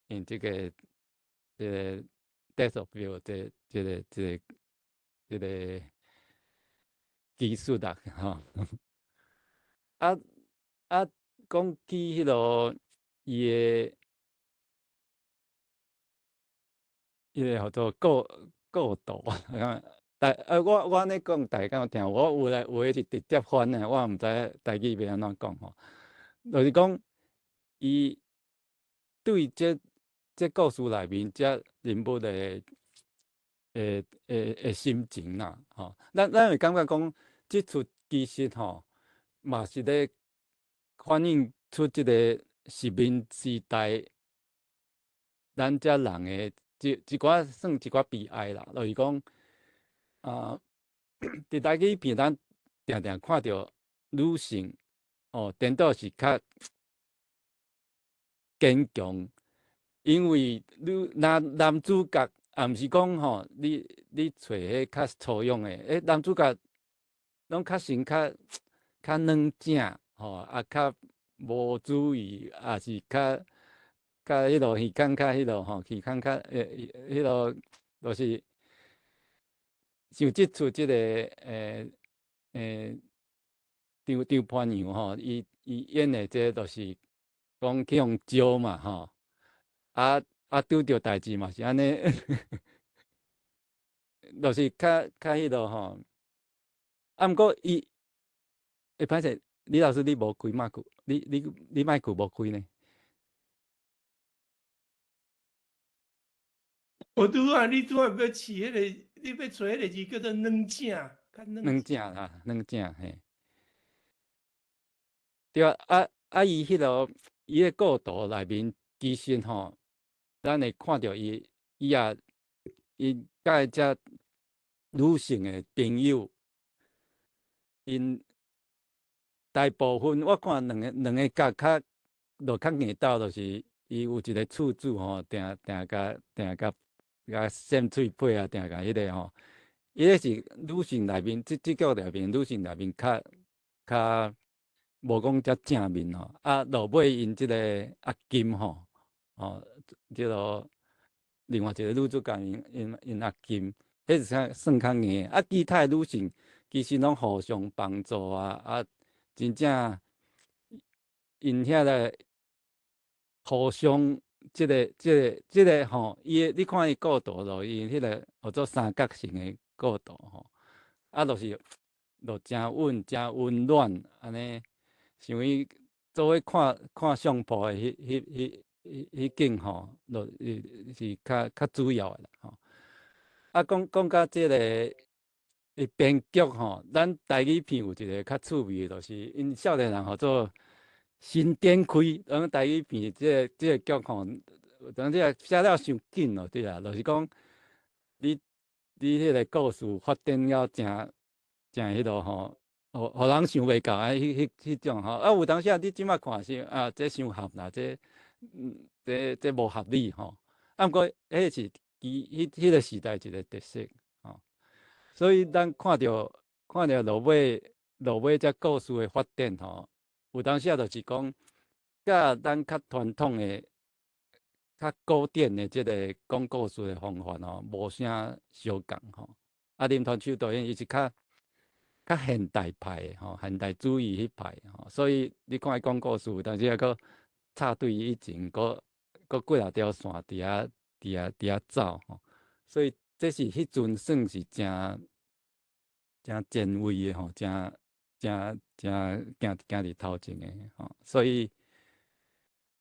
用這个這个 depth of field 這這个這个這个技術啦，吼。啊啊，講起彼个伊的彼个叫做構構圖，但啊，我我按呢講，大家敢有聽？我有來有的是直接翻的，我毋知台語欲按怎講吼。就是講，伊對這這故事內面這人物的的的的心情啦，吼，咱咱會感覺講，這齣其實吼，嘛是咧反映出這個殖民時代，咱遮人的一一寡算一寡悲哀啦，就是講。啊，佇台語片，咱定定看著女性哦，顛倒是較堅強，因為女男男主角也毋是講吼，你你揣彼較粗勇的，欸，男主角攏較先較較軟正吼，啊較無注意，抑是較較彼落耳孔較彼落吼，耳孔較欸彼落就是像這齣這个欸欸張張潘陽吼，伊伊演的這個就是講去予招嘛吼，啊啊拄著代誌嘛是按呢。就是較較彼落吼。啊，毋過伊，會歹勢，李老師你無開麥克，你麥克無開呢？我拄仔，你拄仔欲試彼个，你欲揣彼个字叫做軟正，軟正啦，軟正嘿。對啊，啊啊，伊彼落伊个故圖內面，其實吼，咱會看著伊，伊也伊佮遮女性的朋友，𪜶大部分我看兩個角較落較硬鬥，就是伊有一個厝主吼，定定共定共共扇喙皮啊，定共彼个吼，伊个是女性內面，這劇內面女性內面較較無講遮正面吼，啊，落尾𪜶這个阿金吼，吼，這个另外一個女主角𪜶阿金，彼是較算較硬，啊，其他的女性其實攏互相幫助啊，啊，真正𪜶遐個互相這個吼，伊的你看伊故圖咯，伊彼個號做三角形的故圖吼，啊，就是就誠穩、誠溫暖按呢。像伊做伙看看相簿的彼景吼，就是較較主要的啦吼。啊，講講到這个伊編劇吼，咱台語片有一个較趣味的，就是𪜶少年人號做新展開，咱台語片這個劇吼，有當時寫了傷緊咯，對啊，就是講你彼个故事發展了誠誠彼落吼。予予人想袂到啊！彼種吼，啊有當時啊，你這擺看是啊，這傷合啦，這無合理吼。啊，毋過彼是伊彼個時代一個特色吼。所以咱看著落尾這故事的發展吼，有當時啊，就是講，佮咱較傳統的、較古典的這個講故事的方法吼，無啥相仝吼。啊，林傳秋導演伊是較較現代派的吼，現代主義彼派吼，所以你看伊講故事，有當時抑閣插隊以前，閣閣幾若條線佇遐走吼，所以這是彼陣算是誠誠前衛的吼，誠誠誠行行佇頭前的吼，所以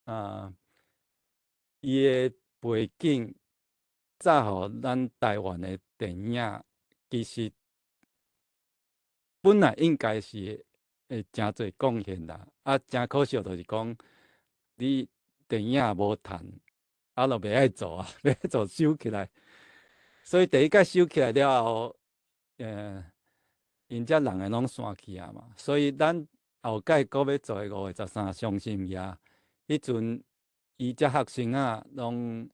啊，伊的背景早予咱台灣的電影其實本來應該是會誠濟貢獻啦，啊，誠可惜就是講，你電影無趁，啊，就袂愛做啊，袂愛做收起來。所以第一擺收起來了後，𪜶遮人的攏散去啊嘛。所以咱後蓋閣欲做的5月13傷心夜，彼陣伊遮學生仔攏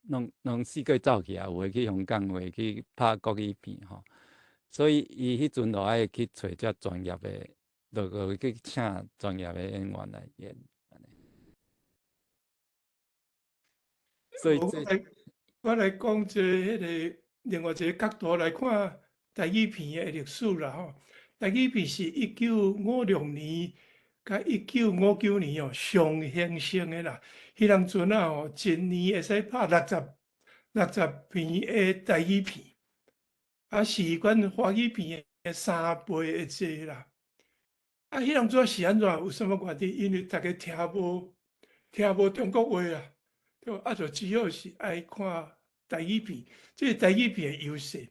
攏攏四界走去啊，有的去香港，有的去拍國語片吼。所以伊彼陣就愛去揣遮專業的，就去請專業的演員來演。所以這我來講一個彼个另外一个角度來看台語片的歷史啦吼。台語片是1956年佮1959年哦上興盛的啦。彼當陣啊吼，一年會使拍60片的台語片。啊，是阮華語片的3倍的濟啦。啊，彼當陣是按怎？有啥物原因？因為逐家聽無中國話啊，對，啊，就只好是愛看台語片，這是台語片的優勢。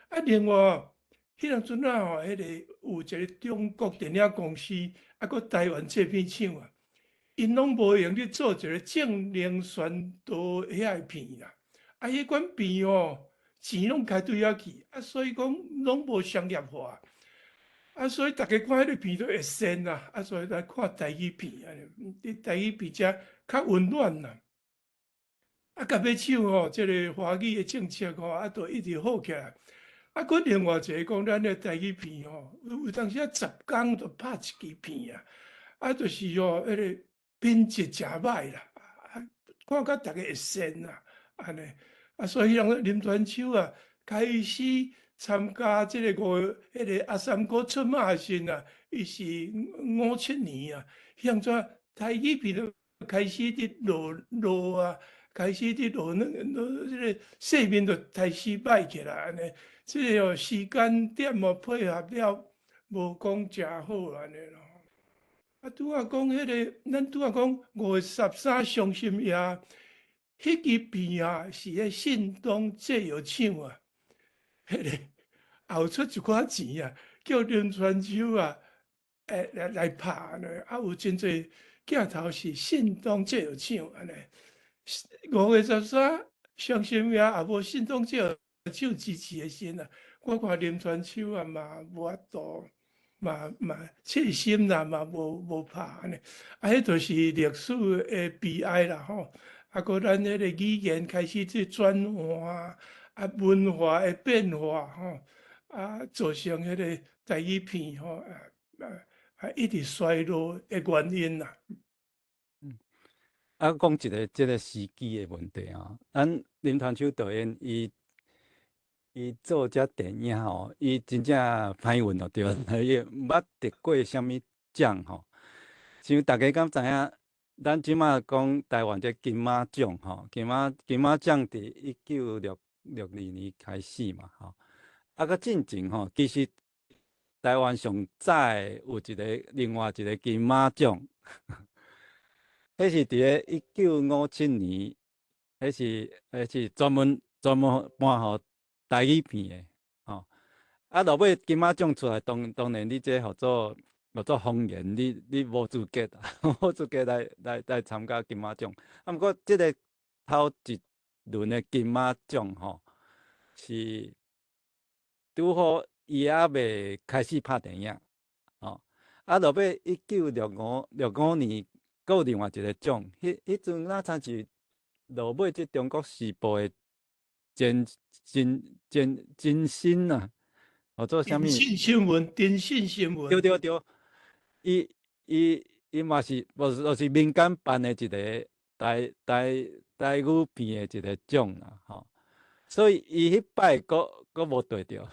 啊，另外，彼當陣啊吼，彼個有一个中國電影公司，啊，閣台灣製片廠啊，𪜶攏無閒咧做一个正能宣導遐个片啦。啊，彼款片吼，錢攏開對遐去，啊，所以講攏無商業化，啊，所以逐家看彼个片都會仙啦，啊，所以來看台語片，佇台語片才較溫暖啦。啊，到尾手吼，這个華語的政策吼，啊，就一直好起來。啊，閣另外一个講，咱的台語片吼，有當時啊10工就拍一支片啊，啊，就是吼，彼个品質誠歹啦，啊，看甲逐家會仙啦，按呢。啊，所以人林傳秋啊，開始參加這个五，彼个阿三哥出馬時啊，伊是57年啊，彼陣台語片就開始佇落落啊，開始佇落軟，這個世面就開始䆀起來按呢。這个哦時間點哦配合了無講誠好按呢咯。啊，拄仔講彼个，咱拄仔講5月13傷心夜，彼支片啊是彼信東製藥廠啊，彼个後出一寡錢啊，叫林傳秋啊，來拍呢。啊，有真濟鏡頭是信東製藥廠按呢。5月13傷心夜，也無信東製藥廠支持的時陣啊，我看林傳秋啊嘛無法度，嘛切心啦，嘛無拍按呢。啊，彼就是歷史的悲哀啦吼。啊，閣咱彼個語言開始去轉換，啊，文化的變化吼，啊，造成彼個台語片吼，一直衰落的原因啦。啊，講一个這个時機的問題啊，咱林傳秋導演伊做這電影吼，伊真正歹運哦，對，伊毋捌得過啥物獎吼。像大家敢知影，咱這馬講台灣這金馬獎吼，金馬獎佇1962年開始嘛吼。啊，閣進前吼，其實台灣上早的有一個另外一個金馬獎。彼是佇咧1957年，彼是專門頒予台語片的，吼。啊，落尾金馬獎出來，當然你這號做方言，你無資格，無資格來參加金馬獎。啊，毋過這个頭一輪的金馬獎吼，是拄好伊猶未開始拍電影，吼。啊，落尾1965年，閣有另外一个獎，彼陣若親是落尾這中國時報的真真真真新啊，號做啥物？電信新聞，電信新聞。對對對，伊嘛是無就是民間辦的一個台語片的一個獎啦，吼。所以伊彼擺閣無得著，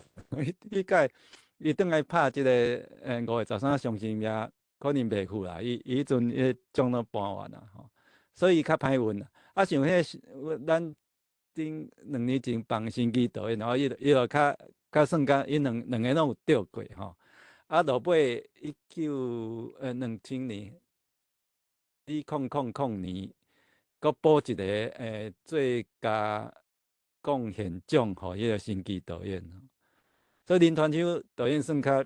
彼擺伊轉來拍這个5月13傷心夜，可能袂赴啦，伊彼陣彼個獎攏頒完啦，吼，所以伊較歹運啦。啊，像彼個咱頂2年前放新機導演，吼，伊就較算較，伊兩個攏有得過吼。啊，落尾2000年，2000年，閣補一个最佳貢獻獎予彼个新機導演。所以林傳秋導演算較，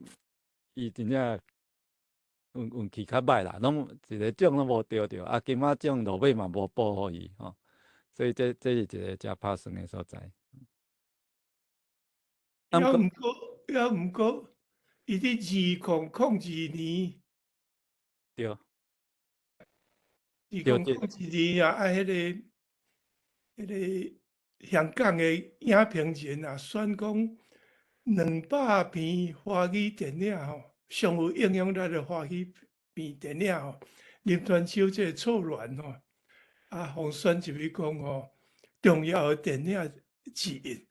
伊真正運氣較歹啦，攏一个獎攏無得著，啊金馬獎落尾嘛無補予伊吼，所以這是一个誠拍算的所在。猶毋過，伊佇2002年，2002年啊，啊，彼个香港的影評人啊，選講200片華語電影吼，上有影響力的華語片電影吼，林傳秋這个錯亂吼，啊，予選入去講吼，重要的電影之一。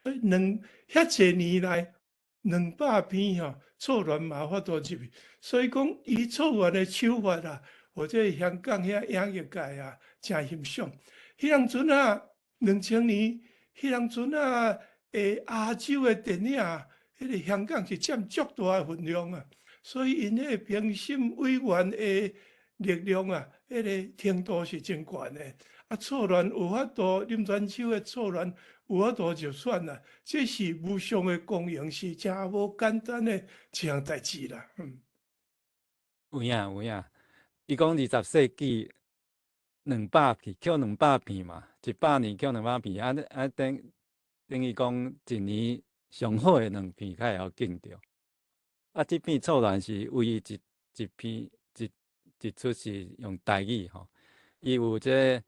所以遐濟年來，200片吼，錯亂嘛有法度入去。所以講，伊錯亂的手法啊，予這个香港遐影業界啊，誠欣賞。彼當陣啊，2000年，彼當陣啊，亞洲的電影，彼个香港是佔足大的分量啊。所以𪜶彼个評審委員的力量啊，彼个程度是真懸的。啊，錯亂有法度，林傳秋的錯亂有法度就選啦，這是無上的光榮，是誠無簡單的一項代誌啦。有影有影，伊講20世紀兩百片，扣兩百片嘛，100年扣200片，啊啊等於講一年上好的兩片較會曉揀著。啊，這片錯亂是唯一一片一出是用台語吼，伊有這個，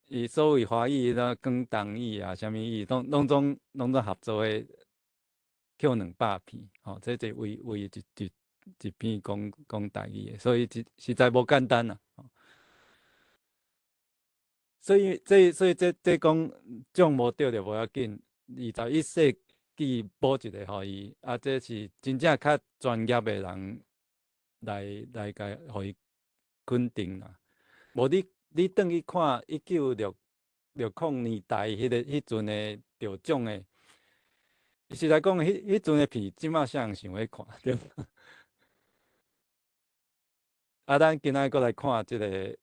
伊所謂華語啦、廣東語啊、啥物語，攏總合作的扣兩百片，吼，這是唯一一片講台語的，所以實在無簡單啦。所以這講獎無得就無要緊，21世紀補一个予伊，啊，這是真正較專業的人來共予伊肯定啦。無你轉去看19六零年代彼个彼阵的得奖的，实在讲，彼阵的片，这马啥人想欲看，对？啊，咱今仔阁来看这个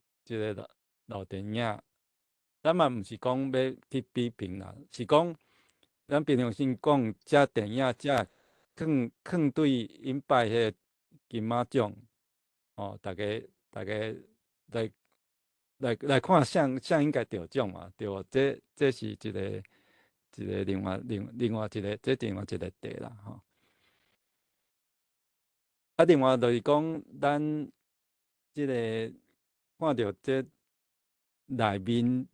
老老电影，咱嘛毋是讲欲去批评啦，是讲咱平常心讲，这电影这囥囥对𪜶摆彼个金马奖，哦，逐家来看啥啥应该得奖嘛，对无？这是一个另外一个，这另外一个题啦，吼。啊，另外就是讲，咱这个看著这内面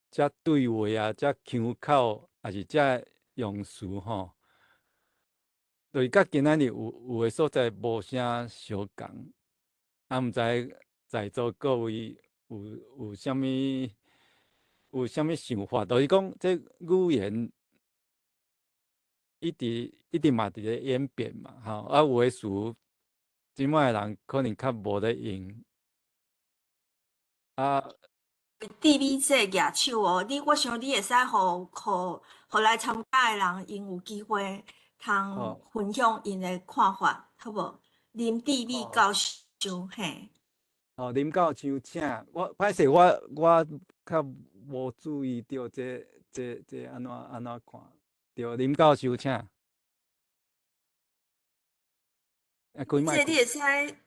这对话啊，这腔口，抑是这用词吼，就是佮今仔日有的所在无啥相仝，啊，毋知在座各位有啥物想法？就是讲这语言一直一直嘛伫咧演变嘛，吼，啊，有的词，这摆的人可能较无咧用。啊，志美姐举手哦，我想你会使予来参加的人，𪜶有机会通分享𪜶的看法，好无？林志美教授，嘿。哦，林教授，请我歹势，我较无注意著这按怎看？对，林教授，请。啊，开麦。这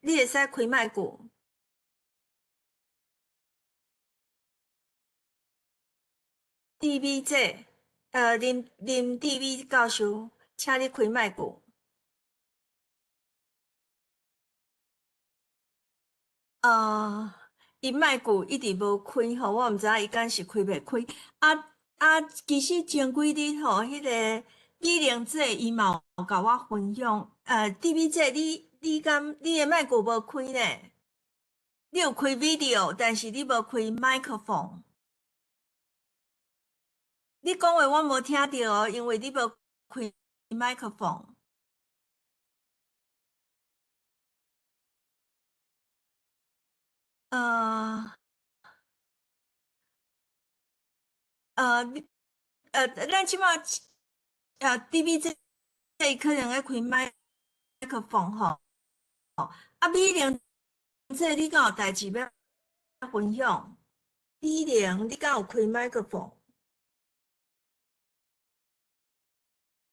你会使开麦克。志美姐，林志美教授，请你开麦克。伊麦克一直无开吼，我毋知影伊敢是开袂开。啊，其实前几日吼，彼个美玲姐伊嘛有共我分享。志美姐，你敢你的麦克无开呢？你有开 video，但是你无开麦克风。你讲话我无听著哦，因为你无开麦克风。你，咱这马，志美姐可能爱开麦克风吼。啊，美玲姐，你敢有代志欲分享？美玲，你敢有开麦克风？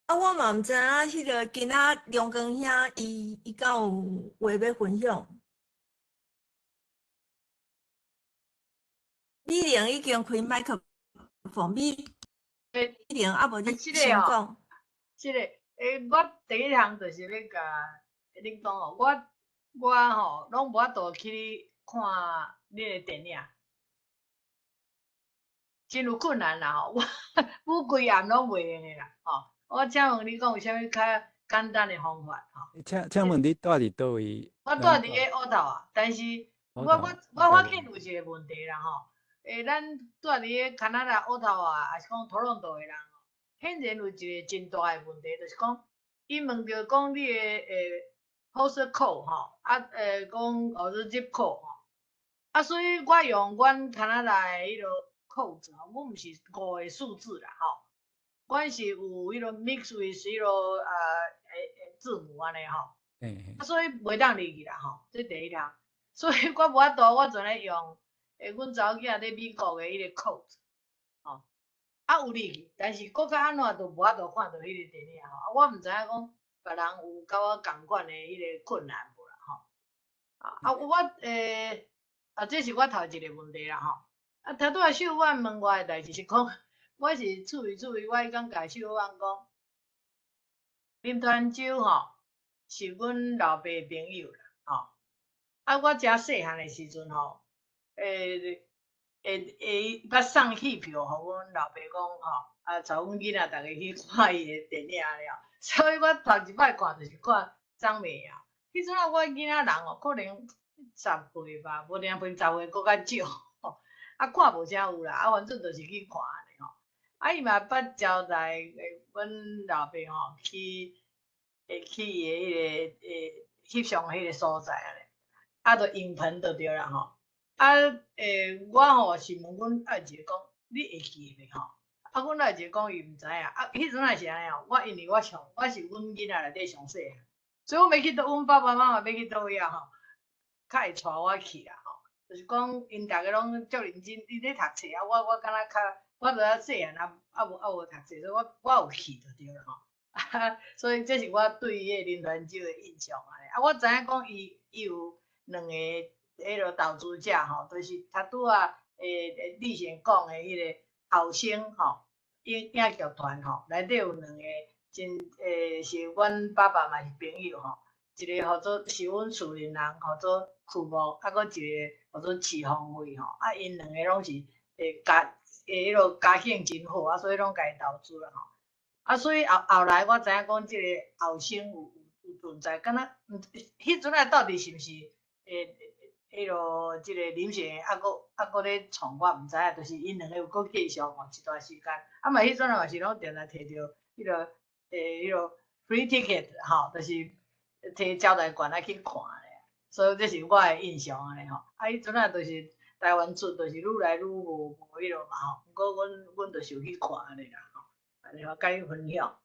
啊，我嘛毋知影，彼个今仔梁光兄伊敢有话欲分享？美玲已经开麦克风，美玲啊，无你先讲。这个，我第一项就是欲共恁讲哦，我吼拢无法度去看恁的电影，真有困难啦吼，我规暗拢袂用的啦吼。我请问你讲有啥物较简单的方法吼？请问你蹛伫佗位？我蹛伫咧乌头啊，但是我发现有一个问题啦吼。咱蹛伫咧加拿大渥太华，抑是讲多伦多的人吼，显然有一个真大的问题，就是讲，伊问著讲你的postal code 吼，啊，讲哦是 zip code 吼，啊，所以我用阮加拿大的彼个 code 吼，阮毋是五个数字啦吼，阮是有彼个 mix with 彼个字母按呢吼，啊，所以袂当入去啦吼，这第一项，所以我无法度，我全咧用。阮查某囝伫美国的彼个 code，吼，啊有入去，但是阁较按怎都无法度看著彼个电影吼，啊我毋知影讲别人有佮我仝款的彼个困难无啦吼，啊我啊这是我头一个问题啦吼，啊头拄仔秀婉问我的代志是讲，我是趣味趣味，我彼工共秀婉讲，林传洲吼是阮老爸的朋友啦，吼，啊我遮细汉的时阵吼。会捌送戏票予阮老爸讲吼，啊，带阮囡仔逐家去看伊的电影了。所以我头一摆看就是看张美瑶。彼阵仔我囡仔人哦，可能10岁吧，无定分10岁阁较少，吼，啊看无啥有啦，啊反正就是去看按呢吼。啊伊嘛捌招待阮老爸吼去伊的彼个翕相彼个所在按呢，啊就影棚就对啦吼。啊，我吼是问阮爱姐讲，你會記袂吼？啊，阮內一個講伊毋知影，啊，彼陣也是按呢哦。我因為我上，我是阮囡仔內底上細漢，所以阮欲去佗，阮爸爸媽媽欲去佗位啊吼，較會帶我去啦吼。就是講，𪜶逐个攏足認真，𪜶咧讀冊啊，我敢若較，我著較細漢啊，啊無讀冊，所以我有去就對啦吼。啊，所以這是我對彼个林傳洲的印象按呢。啊，我知影講伊有兩个彼落投資者吼，就是頭拄仔立賢講的彼个後生吼，影劇團吼，內底有兩个真是阮爸爸嘛是朋友吼，一个號做是阮士林人，號做曲木，啊，閣一個號做徐宏偉吼，啊，𪜶兩个攏是彼落家境真好，啊，所以攏共伊投資啦吼。啊，所以後來我知影講這个後生有存在，敢若彼陣仔到底是毋是彼落這个林賢猶閣咧創，我毋知影，就是𪜶兩个有閣繼續吼一段時間。啊嘛，彼陣仔嘛是攏定定提著彼落彼落 free ticket 吼，就是提招待券來去看咧。所以這是我的印象按呢吼。啊，彼陣仔就是台灣出，就是愈來愈無彼落嘛吼。毋過阮就是有去看按呢啦吼。按呢我共你分享。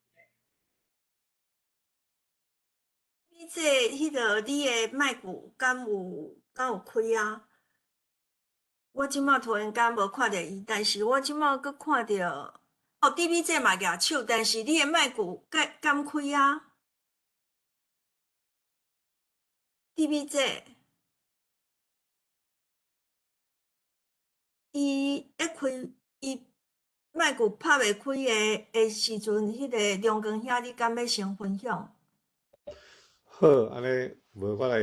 你這彼个你的麥克敢有開啊？我這馬突然間無看著伊，但是我這馬閣看著哦，D B 姐嘛舉手，但是你的麥克敢開啊？D B 姐，伊一開伊麥克拍袂開的時陣，彼个梁光兄，你敢欲先分享？好，按呢無我來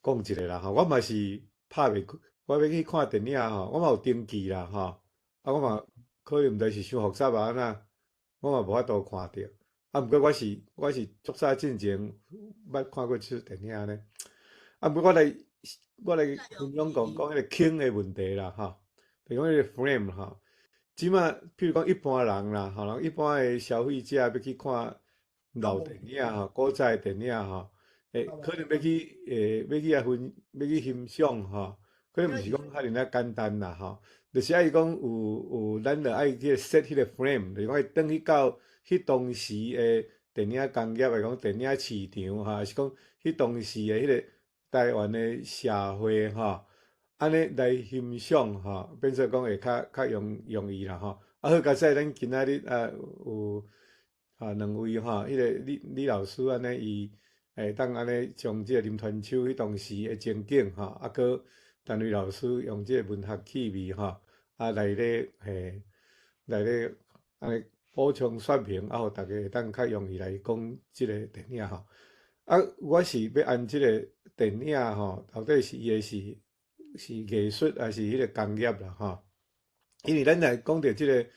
講一下啦吼，我嘛是拍袂開，我欲去看電影吼，我嘛有登記啦吼，啊我嘛可能毋知是傷複雜啊按怎，我嘛無法度看著。啊，毋過我是足早進前捌看過這齣電影按呢。啊，毋過我來分享講講彼个坑的問題啦吼，就講彼个 frame 吼。這馬譬如講一般人啦，吼，一般的消費者欲去看老電影吼，古早的電影吼，可能欲去遐分，欲去欣賞吼，可能毋是講遐爾仔簡單啦吼，就是愛講有咱著愛去 set 彼个 frame，就是講愛轉去到彼當時的電影工業，來講電影市場吼，抑是講彼當時的彼个台灣的社會吼，按呢來欣賞吼，變做講會較容易啦吼。啊好佳哉，咱今仔日啊有啊兩位吼，彼个李老師按呢伊會當按呢將這个林傳秋彼當時的情景吼，啊閣陳瑞老師用這个文學趣味吼，啊來咧來咧按呢補充說明，啊，予大家會當較容易來講這个電影吼。啊，我是欲按這个電影吼，到底是伊的是藝術，抑是彼个工業啦吼？因為咱來講著這个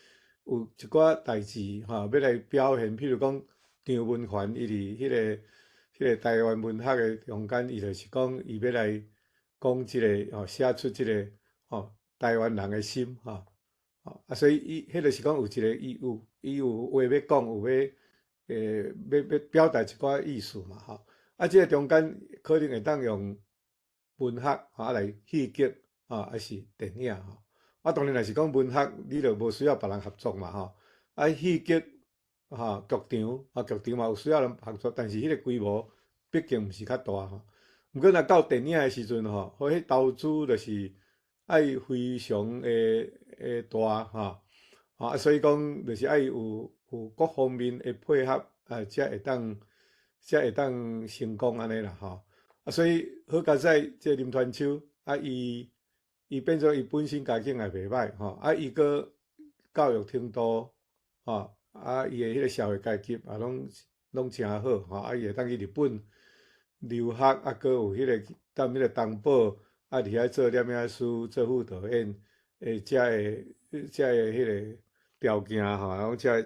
有一寡代誌吼，欲來表現，譬如講張文環，伊佇彼個台灣文學的中間，伊就是講伊欲來講這个吼，寫出這个吼台灣人的心吼，啊，所以伊彼个是講有一个伊有話欲講，有欲表達一寡意思嘛吼。啊，這个中間可能會當用文學吼來戲劇吼，抑是電影吼。啊，當然若是講文學，你就無需要別人合作嘛吼。啊，戲劇吼，劇場啊，劇場嘛有需要人合作，但是彼个規模畢竟毋是較大吼。毋過若到電影的時陣吼，彼投資就是愛非常的大吼，啊，所以講就是愛有各方面的配合，啊，才會當成功按呢啦吼。啊，所以好佳哉，這个林傳秋啊，伊變做伊本身家境也袂歹吼，啊，伊閣教育程度吼，啊，伊的彼个社會階級也攏誠好吼，啊，伊會當去日本留學，啊，閣有彼个踮彼个東寶，啊，佇遐做攝影師、做副導演，遮个彼个條件吼，然後遮會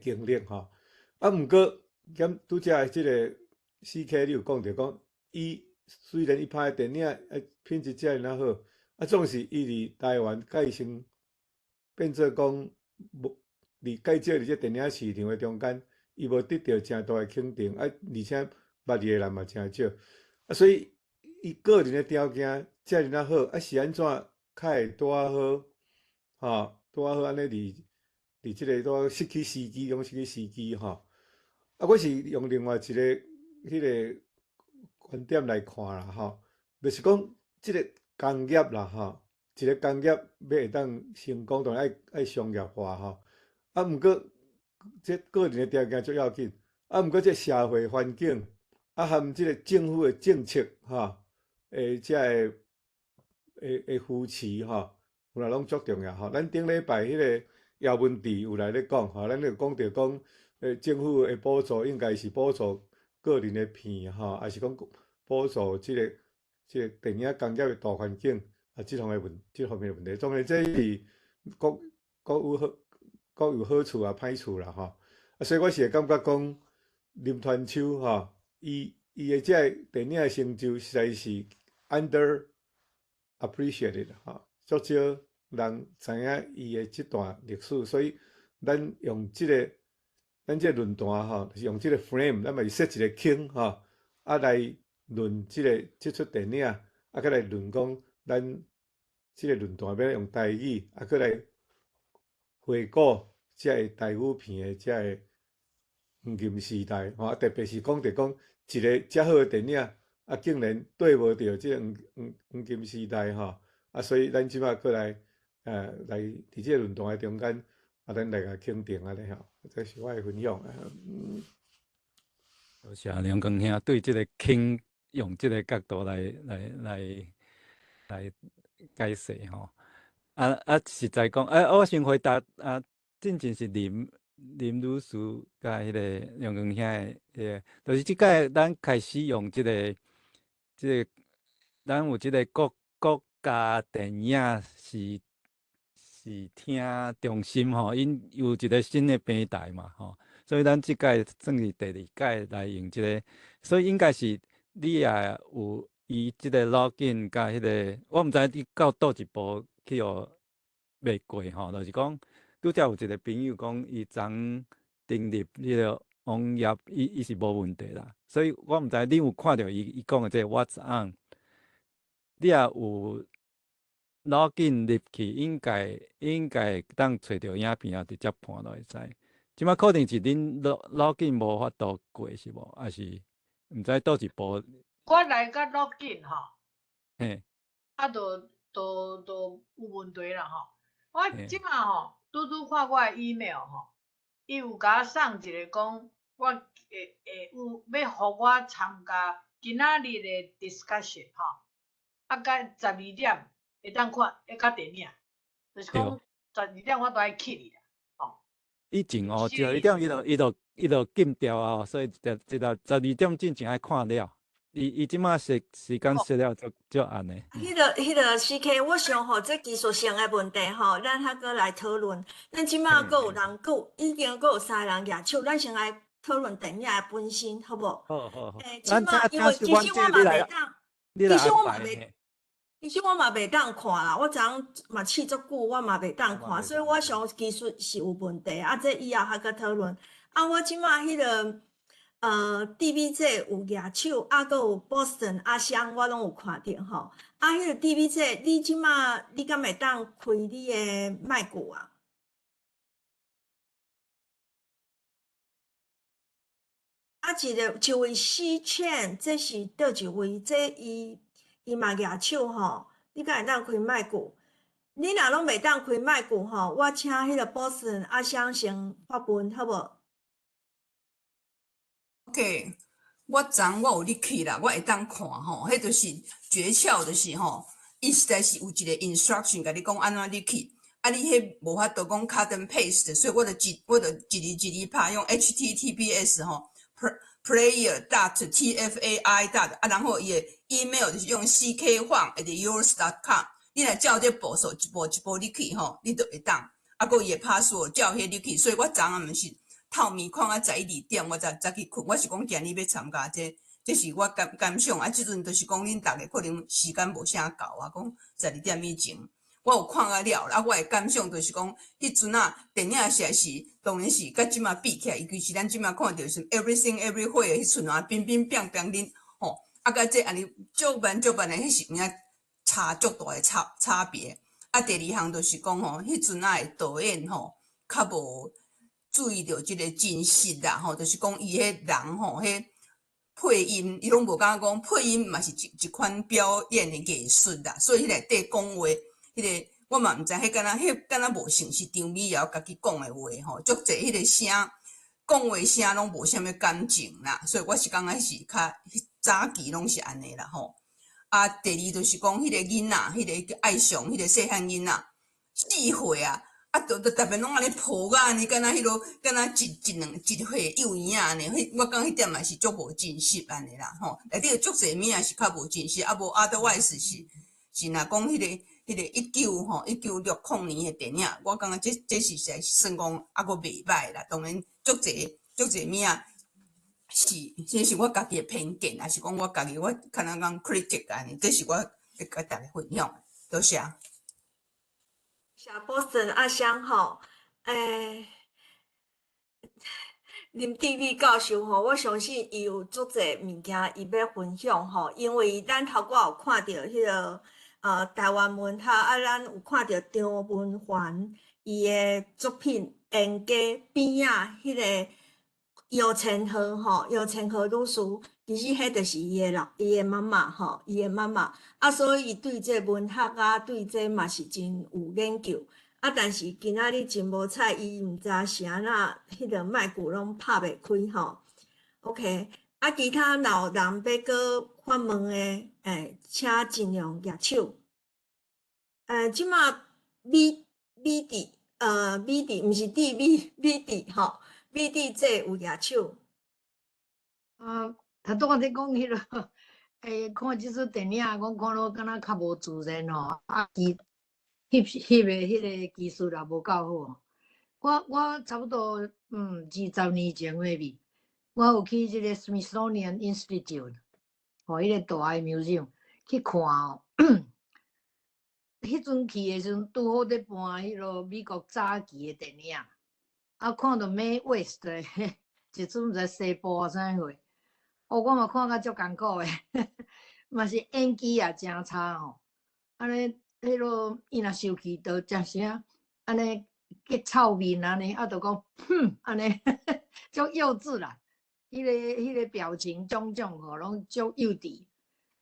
經歷吼。啊，毋過兼拄才這个 CK 你有講著講，伊雖然伊拍的電影品質遮爾仔好，啊，總是伊佇台灣共伊先變做講無佇介少佇這電影市場的中間，伊無得著誠大的肯定，啊，而且捌伊的人嘛誠少，啊，所以伊個人的條件遮爾仔好，啊，是按怎較會拄仔好，吼，拄仔好按呢佇這个拄仔失去時機，講失去時機吼。啊，我是用另外一个彼个觀點來看啦，吼，就是講這个工業啦，吼，一个工業欲會當成功，當然愛商業化吼。啊，毋過這個人的條件足要緊，啊，毋過這社會環境，啊，含這个政府的政策，吼，這个會扶持吼，有啦攏足重要吼。咱頂禮拜彼个姚文智有來咧講吼，咱就講著講，政府的補助應該是補助個人的片吼，抑是講補助這個電影工業的大環境啊，這方面的問題。當然這是各有好處啊，歹處啦吼。啊，所以我是會感覺講林湍秋吼，伊的這个電影的成就實在是 under appreciated 吼，足少人知影伊的這段歷史，所以咱用這个咱這個論壇吼，就是用這個 frame，咱嘛是設一個框吼，啊來論這齣電影，啊閣來論講咱這個論壇欲用台語，啊閣來回顧這个台語片的這个黃金時代吼，啊特別是講著講一个遮好的電影，啊竟然對無著這個黃金時代吼，啊所以咱這擺閣來佇這個論壇的中間，啊咱來共肯定按呢吼，這是我的分享。多謝梁光兄對這個肯用這個角度來解釋吼。啊，實在講，啊，我先回答啊，進前是林女士佮彼個梁光兄的彼個，就是這擺咱開始用這個，咱有這個國家電影視聽中心吼，𪜶有一個新的平台嘛吼，所以咱這擺算是第二擺來用這個，所以應該是你也有伊這個 login 佮彼個，我毋知你到佗一步去予未過吼，就是講拄才有一個朋友講，伊昨登入彼個網頁，伊是無問題啦，所以我毋知你有看著伊講的這個 What's on，你若有 login 入去，應該會當揣著影片啊，直接盤就會使。這擺可能是恁 login 無法度過是無？抑是毋知佗一步？我來共 login 吼，啊，就有問題啦吼。我這擺吼，拄拄看我的 email 吼，伊有共我送一个講，我會有欲予我參加今仔日的 discussion 吼，啊，共12點會當看彼個電影，就是講十二點我都愛去啦，吼。以前哦，12點伊就禁掉啊，所以這12點進前愛看了。伊這擺時間設了足足暗的。彼個 CK，我想吼，這技術性的問題吼，咱還閣來討論。咱這擺閣有人，閣有已經閣有三個人舉手，咱先來討論電影的本身，好無？好好好。欸，這擺因為其實我嘛袂當看啦，我昨昏嘛試足久，我嘛袂當看，所以我想技術是有問題，啊，這以後還閣討論。啊，我這擺彼個DBJ 有舉手，啊，閣有 Boston 阿香，我攏有看著吼。啊，彼個 DBJ，你這擺你敢會當開你的麥克啊？啊，一位 C 倩，這是佗一位？這伊嘛舉手吼，你敢會當開麥克？你若攏袂當開麥克吼，我請彼個 Boston 阿香先發問，好無？ OK，我昨我有入去啦，我會當看吼，彼就是訣竅，就是吼，伊實在是有一個 instruction 共你講按怎入去，啊，你彼無法度講 cut and paste，所以我就一字一字拍用 HTTPS 吼，player.tfai. 啊，然後伊的 email 就是用 ckhuang@yours.com，你若照這步數一步一步入去吼，你就會當，啊，閣伊的 password 照彼入去，所以我昨昏毋是透暝看到11、12點，我才去睏。我是講今日欲參加這，這是我感想。啊，這陣就是講恁逐个可能時間無啥夠啊，講十二點以前，我有看甲了。啊，我的感想就是講，彼陣仔電影實在是當然是佮這馬比起來，尤其是咱這馬看著是 Everything Everywhere 彼陣啊，乒乒乓乓恁吼，啊，佮這按呢足慢足慢的，彼是有影差足大的差別。啊，第二項就是講吼，彼陣仔的導演吼，較無注意著這个真實啦吼，就是講伊彼人吼，彼配音，伊攏無感覺講配音嘛是一款表演的藝術啦，所以彼內底講話，彼个我嘛毋知彼敢若彼敢若無像是張美瑤家己講的話吼，足濟彼个聲講話聲攏無啥物感情啦，所以我是感覺是較早期攏是按呢啦吼。啊，第二就是講彼個囡仔，彼個愛上彼個細漢囡仔，4歲啊，啊，就逐遍攏按呢抱甲按呢，敢若彼落敢若一一兩一歲幼嬰仔按呢，彼我感覺彼點嘛是足無真實按呢啦吼。內底足濟物仔是較無真實，啊無 otherwise 是若講彼個1960年的電影，我感覺這是實在算講猶閣袂䆀啦。當然足濟足濟物仔是，這是我家己的偏見，抑是講我家己我可能講 critic 按呢，這是我欲共大家分享。多謝。謝 Boston 阿香吼，林志偉教授吼，我相信伊有足濟物件伊欲分享吼，因為咱頭拄有看著彼个台灣文學啊，咱有看著張文環伊的作品《冤家》邊仔彼个姚千鹤吼，姚千鶴女士，其實彼就是伊的媽媽吼，伊的媽媽啊，所以伊對這文學啊，對這嘛是真有研究。啊，但是今仔日真無彩，伊毋知是按怎，彼个麥克攏拍袂開吼。OK，啊，其他若有人欲閣發問的，請盡量舉手。這馬美美弟，美弟毋是弟美美弟吼，美弟這有舉手。啊，頭拄仔咧講彼个，看這齣電影，講看落敢若較無自然吼，啊，伊翕翕的彼个技術也無夠好。我差不多20年前的去，我有去這个 Smithsonian Institute，吼，彼个大的 museum 去看哦。彼陣去的時陣，拄好佇播彼个美國早期的電影，啊，看著 Mae West 的一陣毋知西部啊啥貨，哦，我嘛看甲足艱苦的，嘛是演技也誠差吼。按呢，彼落伊若生氣就誠聲，按呢結臭面按呢，啊，就講哼，按呢足幼稚啦。彼个表情種種吼，攏足幼稚。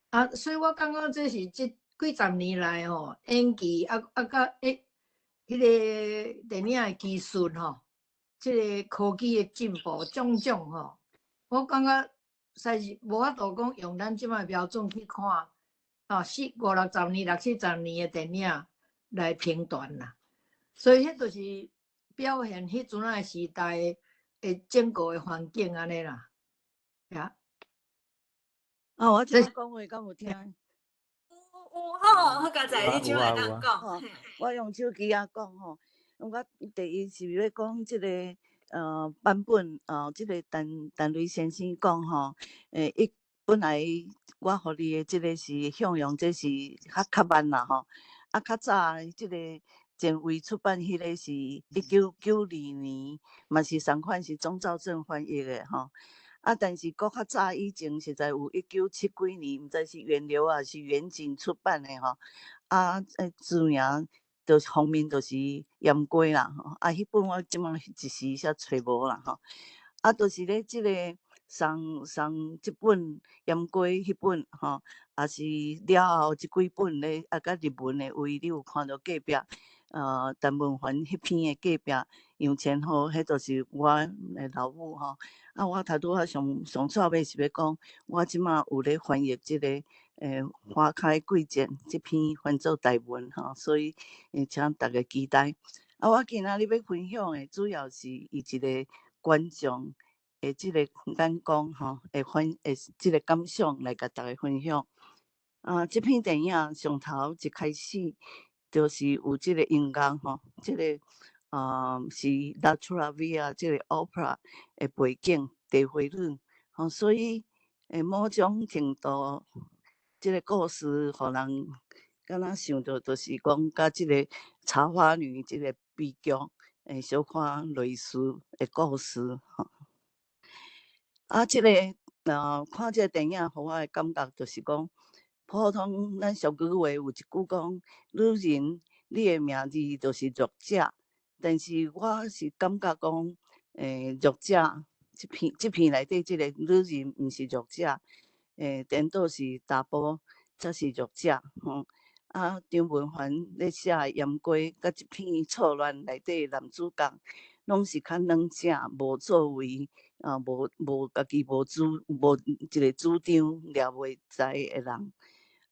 啊，所以我感覺這是這幾十年來吼，演技啊啊佮彼个電影的技術吼，這个科技的進步種種吼，我感覺實在是無法度講用咱這擺標準去看，啊，四五六十年、六七十年的電影來評斷啦。所以彼就是表現彼陣仔的時代的整個的環境按呢啦。呀。啊，我這講話敢有聽？有吼，好佳哉，你這會當講。我用手機仔講吼，我第一是欲講這个版本，這个陳陳雷先生講吼，伊本來我予你的這个是向陽，這是較慢啦吼，啊較早這个前衛出版彼个是1992年，嘛是仝款是鍾肇政翻譯的吼。啊，但是閣較早以前，實在有一九七幾年，毋知是遠流抑是遠景出版的吼。啊，書名就是封面就是閹雞啦吼。啊，彼本我這擺一時才揣無啦吼。啊，就是咧這个送送這本閹雞彼本吼，也是了後這幾本咧，啊，佮日文的位，你有看著隔壁，陳文環彼篇的隔壁楊千鶴，彼就是我的老母吼。啊，我頭拄仔上上煞尾是欲講，我這馬有咧翻譯這个花開貴賤這篇翻做台文吼，所以請大家期待。啊，我今仔日欲分享的主要是以一个觀眾的這个眼光吼，會分的這个感想來共大家分享。啊，這篇電影上頭一開始就是有這个音樂吼，這个是 La Traviata 這个 opera 的背景茶花女，吼，所以某種程度，這个故事予人敢若想著，就是講佮這个茶花女這个悲劇小可類似的故事吼。啊，這个看這个電影，予我的感覺就是講，普通咱俗語話有一句講，女人你的名字就是弱者，但是我是感覺講，弱者這篇內底這個女人毋是弱者，顛倒是查埔才是弱者吼。啊，張文環咧寫的閹雞，佮這篇錯亂內底男主角，攏是較軟正，無作為，啊，無家己無一個主張，掠袂在的人。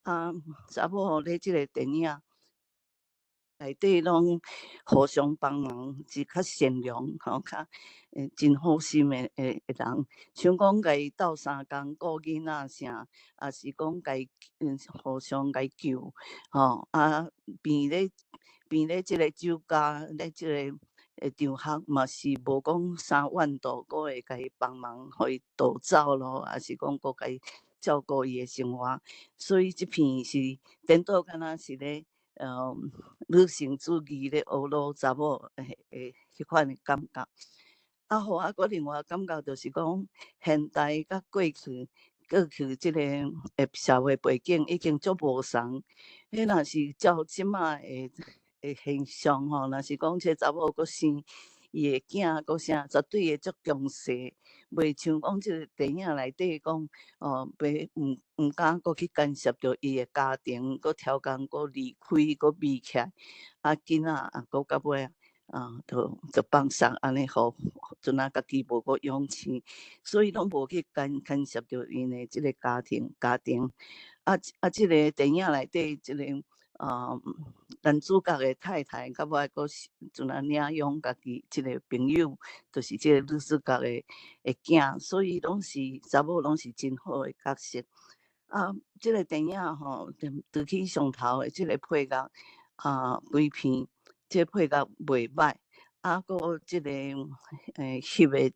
啊，查某咧這個電影內底攏互相幫忙，是較善良吼，較真好心的人。像講共伊鬥相共顧囡仔啥，抑是講共伊互相共伊救吼。啊，變咧這個酒家咧這個場合嘛是無講啥怨妒，閣會共伊幫忙，予伊逃走咯，抑是講閣共伊照顧伊的生活。所以這篇是顛倒，敢若是咧女性主義咧呵咾查某的彼款的感覺。啊，予我閣另外感覺就是講，現代佮過去這個的社會背景已經足無仝。彼若是照這擺的現象吼，若是講這查某閣生伊的囝閣啥，絕對會足強勢，袂像講這個電影內底講，哦，袂毋敢閣去干涉著伊的家庭，閣超工閣離開，閣離起來，啊，囡仔啊，閣到尾啊，就放送按呢，予陣仔家己無閣勇氣，所以攏無去干涉著𪜶的這個家庭。啊，這個電影內底這個男主角的太太，到尾閣是陣仔領養家己這個朋友，就是這個女主角的囝，所以攏是查某攏是真好的角色。啊，這個電影吼，除去上頭的這個配樂啊，規片這個配樂袂䆀，啊，閣這個翕的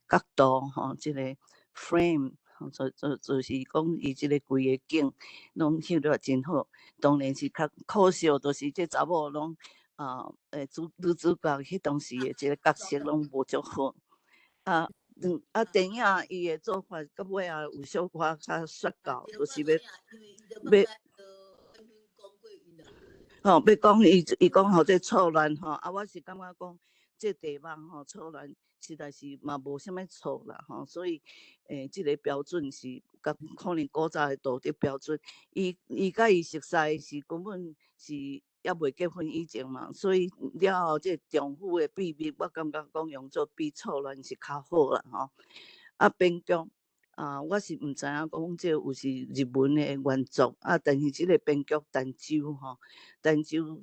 角度吼，這個 frame。就是講，伊這個規個景攏翕得真好。當然是較可惜，就是這查某攏啊，女主角彼當時的這個角色攏無足好。啊，電影伊的做法，到尾仔有小可較說教，就是欲吼，欲講伊講予這錯亂吼，啊，我是感覺講這題目吼錯亂，實在是嘛無啥物錯啦吼，所以這個標準是佮可能古早的道德標準，伊佮伊熟似是根本是猶未結婚以前嘛，所以了後這丈夫的秘密，我感覺講用做比錯亂是較好啦吼。啊，編劇啊，我是毋知影講這有是日文的原作啊，但是這個編劇陳舟吼，陳舟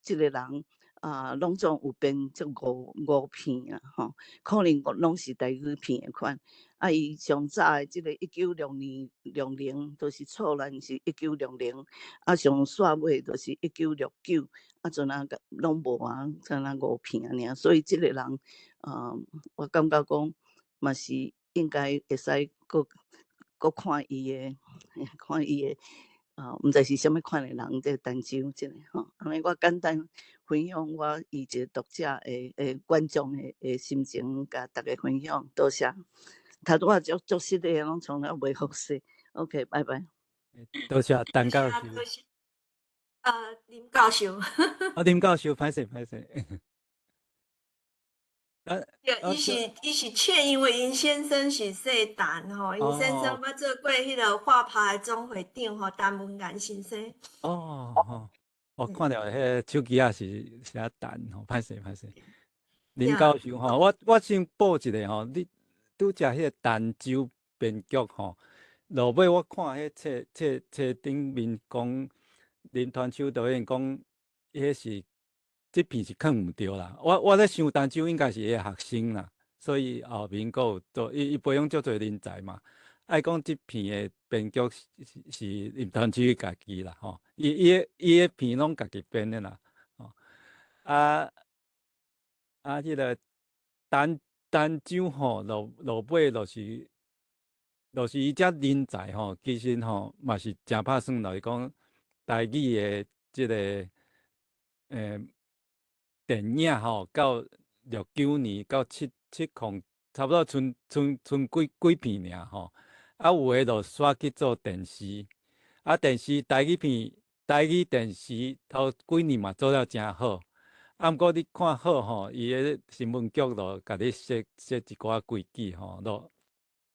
這個人啊，攏總有編這五片啊吼，可能攏是台語片的款。啊，伊上早的這個196260，就是錯亂是1960，啊，上煞尾就是1969，啊，陣仔攏無啊，敢若五片爾，所以這個人啊，我感覺講嘛是應該會使閣看伊的啊，毋知是啥物款的人，這個陳舟這個吼，按呢我簡單分享我以一個讀者的觀眾的心情，共大家分享，多謝。頭拄仔足足失禮，攏從來袂好勢。OK，拜拜。多謝陳教授。林教授。啊，林教授，歹勢歹勢。對，伊是倩，因為𪜶先生是姓陳吼，𪜶先生捌做過彼個畫拍的總會長吼，陳文賢先生。哦吼，我看著彼個手機仔是寫陳吼，歹勢歹勢。林教授吼，我先補一下吼，你拄才彼個陳舟編劇吼，落尾我看彼冊頂面講林傳秋導演講，彼是這片是囥毋對啦。我咧想陳舟應該是伊的學生啦，所以後面閣有做伊培養足濟人才嘛。愛講這片的編劇是林傳秋家己啦，吼，伊的片攏家己編的啦，吼。啊，彼個陳舟吼，落尾就是伊這人才吼，其實吼嘛是誠拍算，就是講台語的這個電影吼，到69年到七七空，差不多賰幾片爾吼。啊，有的就煞去做電視，啊，電視台語片台語電視頭幾年嘛做了誠好，啊，毋過你看好吼，伊个新聞局就共你設設一寡規矩吼，就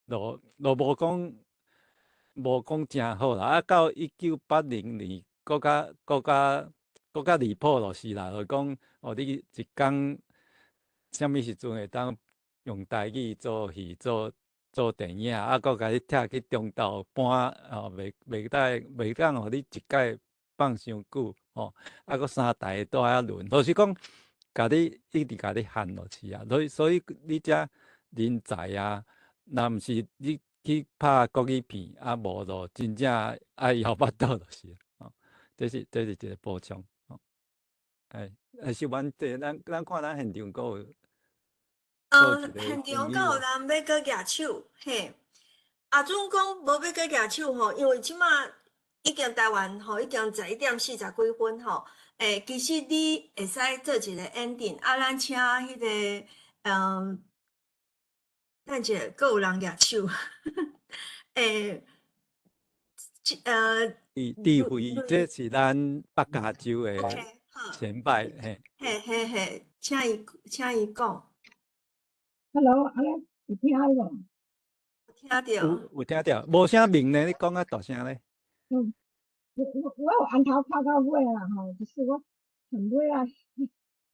無講誠好啦。啊，到1980年，閣較離譜就是啦，就講哦，你一工啥物時陣會當用台語做戲、做電影，啊，閣共你拆去中晝班，哦，袂當予你一擺放傷久，吼，啊，閣三台都愛輪，就是講，共你一直共你限落去啊。所以你遮人才啊，若毋是你去拍國語片，啊，無就真正愛枵腹肚就是，吼，這是一個補充，吼。哎，是阮這咱看咱現場閣有。現場敢有人欲閣舉手？嘿，阿准講無欲閣舉手吼，因為這馬已經台灣吼已經11點40幾分吼。欸，其實你會使做一個 ending，啊，咱請彼個，等一下，閣有人舉手。欸，智慧，這是咱北加州的前輩，嘿。嘿嘿嘿，請伊講。 Hello，阿咧有聽無？聽著。有聽著，無啥明呢？你講較大聲咧。嗯，我有按頭看到尾啦吼，就是我上尾啊，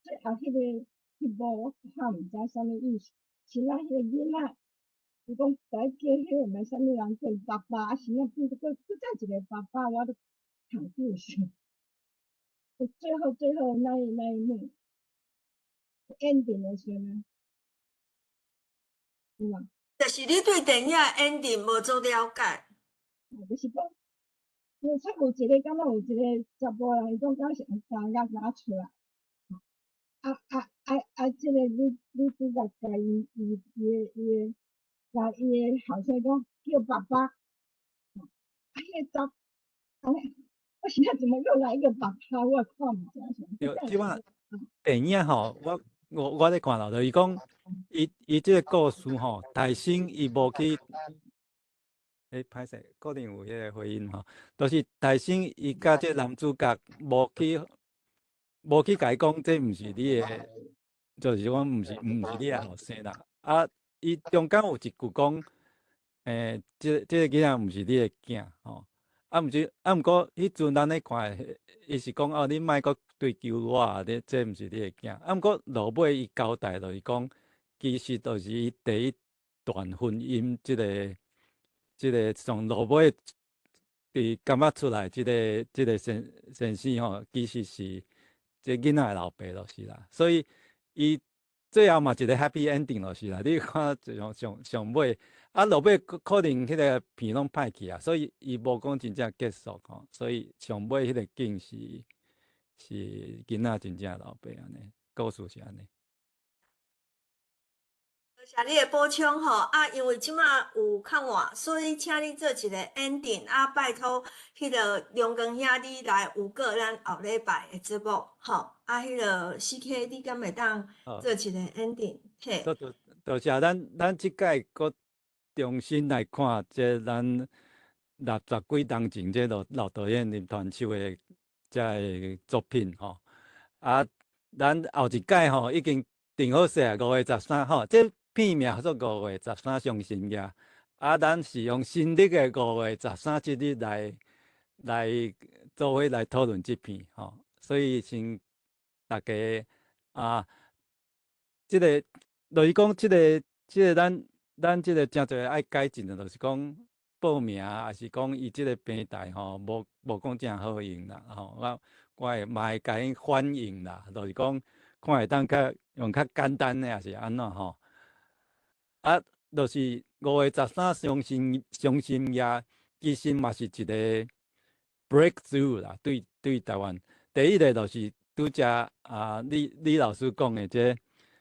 最後彼幕我看毋知啥物意思，是咱彼個囡仔，伊講來叫彼個毋知啥物人叫爸爸，啊是影變閣閣再一個爸爸，我都看故事。最後那一幕，ending 的時陣。有無？就是你對電影 ending 無做了解。就是講，因為出有一個感覺有一個查埔人，伊講敢是用三亞拿出來，啊啊啊啊！這個女主角共伊伊伊的伊的，共伊的後生講叫爸爸，啊，彼個查，啊，我現在怎麼又來一個爸爸？我看毋知。對，這擺電影吼，我咧看到，就是講，伊這個故事吼，大生伊無去，欸，歹勢，可能有彼個回音吼，就是大生伊佮這男主角無去共伊講，這毋是你的，就是講毋是你的後生啦。啊，伊中間有一句講，欸，這個囡仔毋是你的囝吼。啊，毋是，啊，毋過彼陣咱咧看，伊是講哦，你莫閣追究我，你這毋是你的囝。啊，毋過落尾伊交代就是講，其實就是伊第一段婚姻，這個從落尾佇感覺出來，這個先生吼，其實是這囡仔的老爸就是啦。所以伊最後嘛一個 happy ending 就是啦。你看上尾。啊，落尾可能彼個片攏歹去啊，所以伊無講真正結束吼，所以上尾彼個景是囡仔真正老爸按呢，故事是按呢。多謝你的補充吼，啊，因為這馬有較晚，所以請你做一個 ending，啊，拜託彼個龍光兄你來預告咱後禮拜的節目，吼，啊，彼個 CK 你敢會當做一個 ending？嘿。多謝咱這擺閣重新來看這咱60幾冬前這老導演林傳秋的這个作品吼，啊，咱後一擺吼已經定好勢啊，5月13吼，這片名叫做五月十三傷心夜，啊，咱是用新曆的五月十三這日來做伙來討論這片吼，所以請大家啊，這個就是講這個咱這個誠濟愛改進的，就是講報名，抑是講伊這個平台吼，無講誠好用啦，吼，我會嘛會共𪜶反映啦，就是講看會當較用較簡單的，抑是按怎吼？啊，就是五月十三傷心夜，其實嘛是一個 breakthrough 啦，對台灣。第一個就是拄才啊李老師講的這，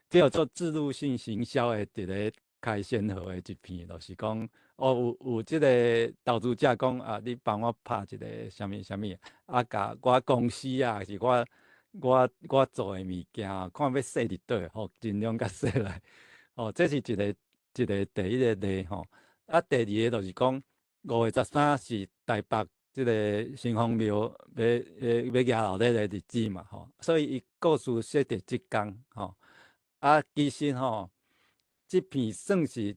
這叫做置入性行銷的一個開先河的一片，就是講哦，有這個投資者講啊，你幫我拍一個啥物啥物，啊，共我公司啊，是我做的物件，看欲設佇佗，吼，盡量共設來，吼，這是一個第一個例吼。啊，第二個就是講五月十三是台北這个城隍廟欲耶老日的日子嘛吼，所以伊故事設佇這工吼。啊，其實吼，這片算是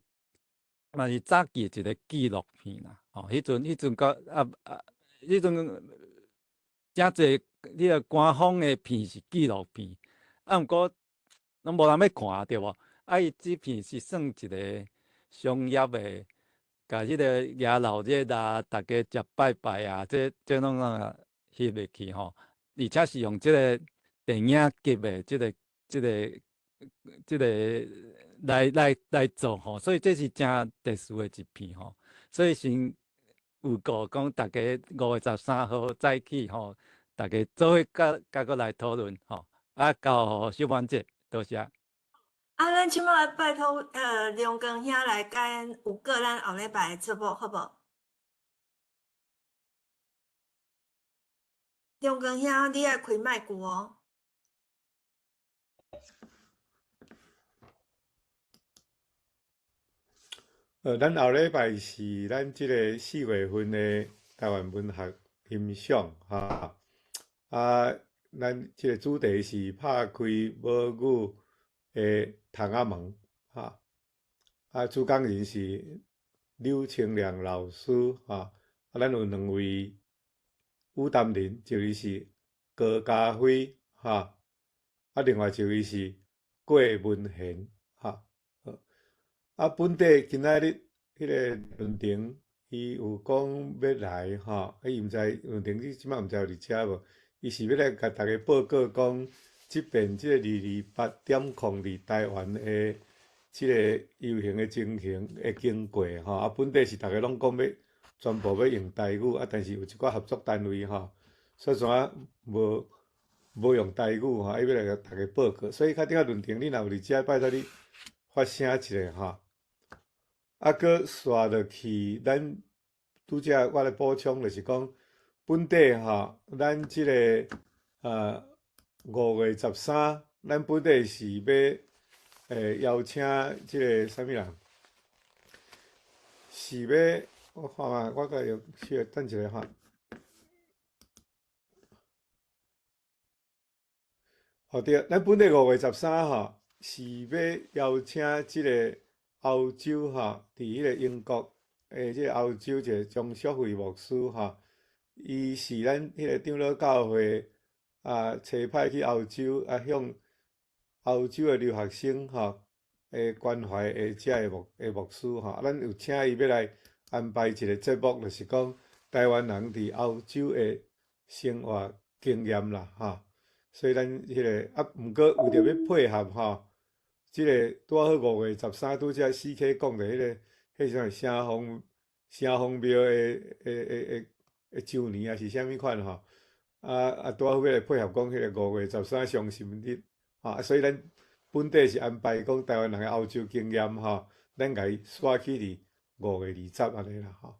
嘛是早期一个紀錄片啦，吼，彼陣閣啊啊，彼陣誠濟彼个官方的片是紀錄片，啊，毋過攏無人欲看對無？啊，伊這片是算一个商業的，共彼个耶老日啊，逐家食拜拜啊，這攏啊翕入去吼，而且是用這个電影級的這個來做吼，所以這是誠特殊的一片吼。所以先預告講，逐家5月13號早起吼，逐家做伙佮佮閣來討論吼。啊，交予小婉姐，多謝。啊，咱這擺拜託梁光兄來共咱預告咱後禮拜的節目，好無？梁光兄，你愛開麥克哦。咱後禮拜是咱這个4月份的台灣文學欣賞，哈。啊，咱這个主題是拍開母語的窗仔門，哈。啊，主講人是柳清良老師，哈。啊，咱有兩位與談人，一位是高嘉輝，哈。啊，另外一位是郭文賢，哈。啊，本地今仔日彼个論壇，伊有講欲來吼，啊，伊毋知論壇你這擺毋知有佇遮無？伊是欲來共逐家報告講，這遍這个228.0佇台灣的這个遊行的情形的經過吼。啊，本底是逐家攏講欲全部欲用台語，啊，但是有一寡合作單位吼，煞怎無用台語吼，伊欲來共逐家報告。所以較頂下論壇，你若有佇遮，拜託你發聲一下吼。啊，閣紲落去，咱拄才我咧補充，就是講本底吼，咱這个5月13，咱本底是欲邀請這个啥物人？是欲我看覓，我閣用小等一下哈。哦對，咱本底5月13吼，是欲邀請這个歐洲吼，佇彼个英國的這个歐洲一个張淑慧牧師吼，伊是咱彼个長老教會啊，差派去歐洲啊，向歐洲的留學生吼的關懷的這个牧師吼，啊，咱有請伊欲來安排一个節目，就是講台灣人佇歐洲的生活經驗啦，吼。所以咱彼个啊，毋過為著欲配合吼，這个拄仔好5月13，拄才 CK 講的彼个，彼啥物城隍廟的周年啊，是啥物款吼？啊啊，拄仔好欲來配合講彼个5月13傷心日，吼，啊，所以咱本底是安排講台灣人的歐洲經驗吼，咱共伊煞去佇5月20按呢啦吼。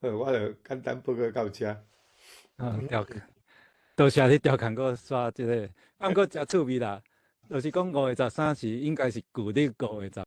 好，我就簡單報告到遮。嗯，對。多謝你調控閣煞這个，啊，毋過誠趣味啦，就是講5月13是應該是舊曆五月十。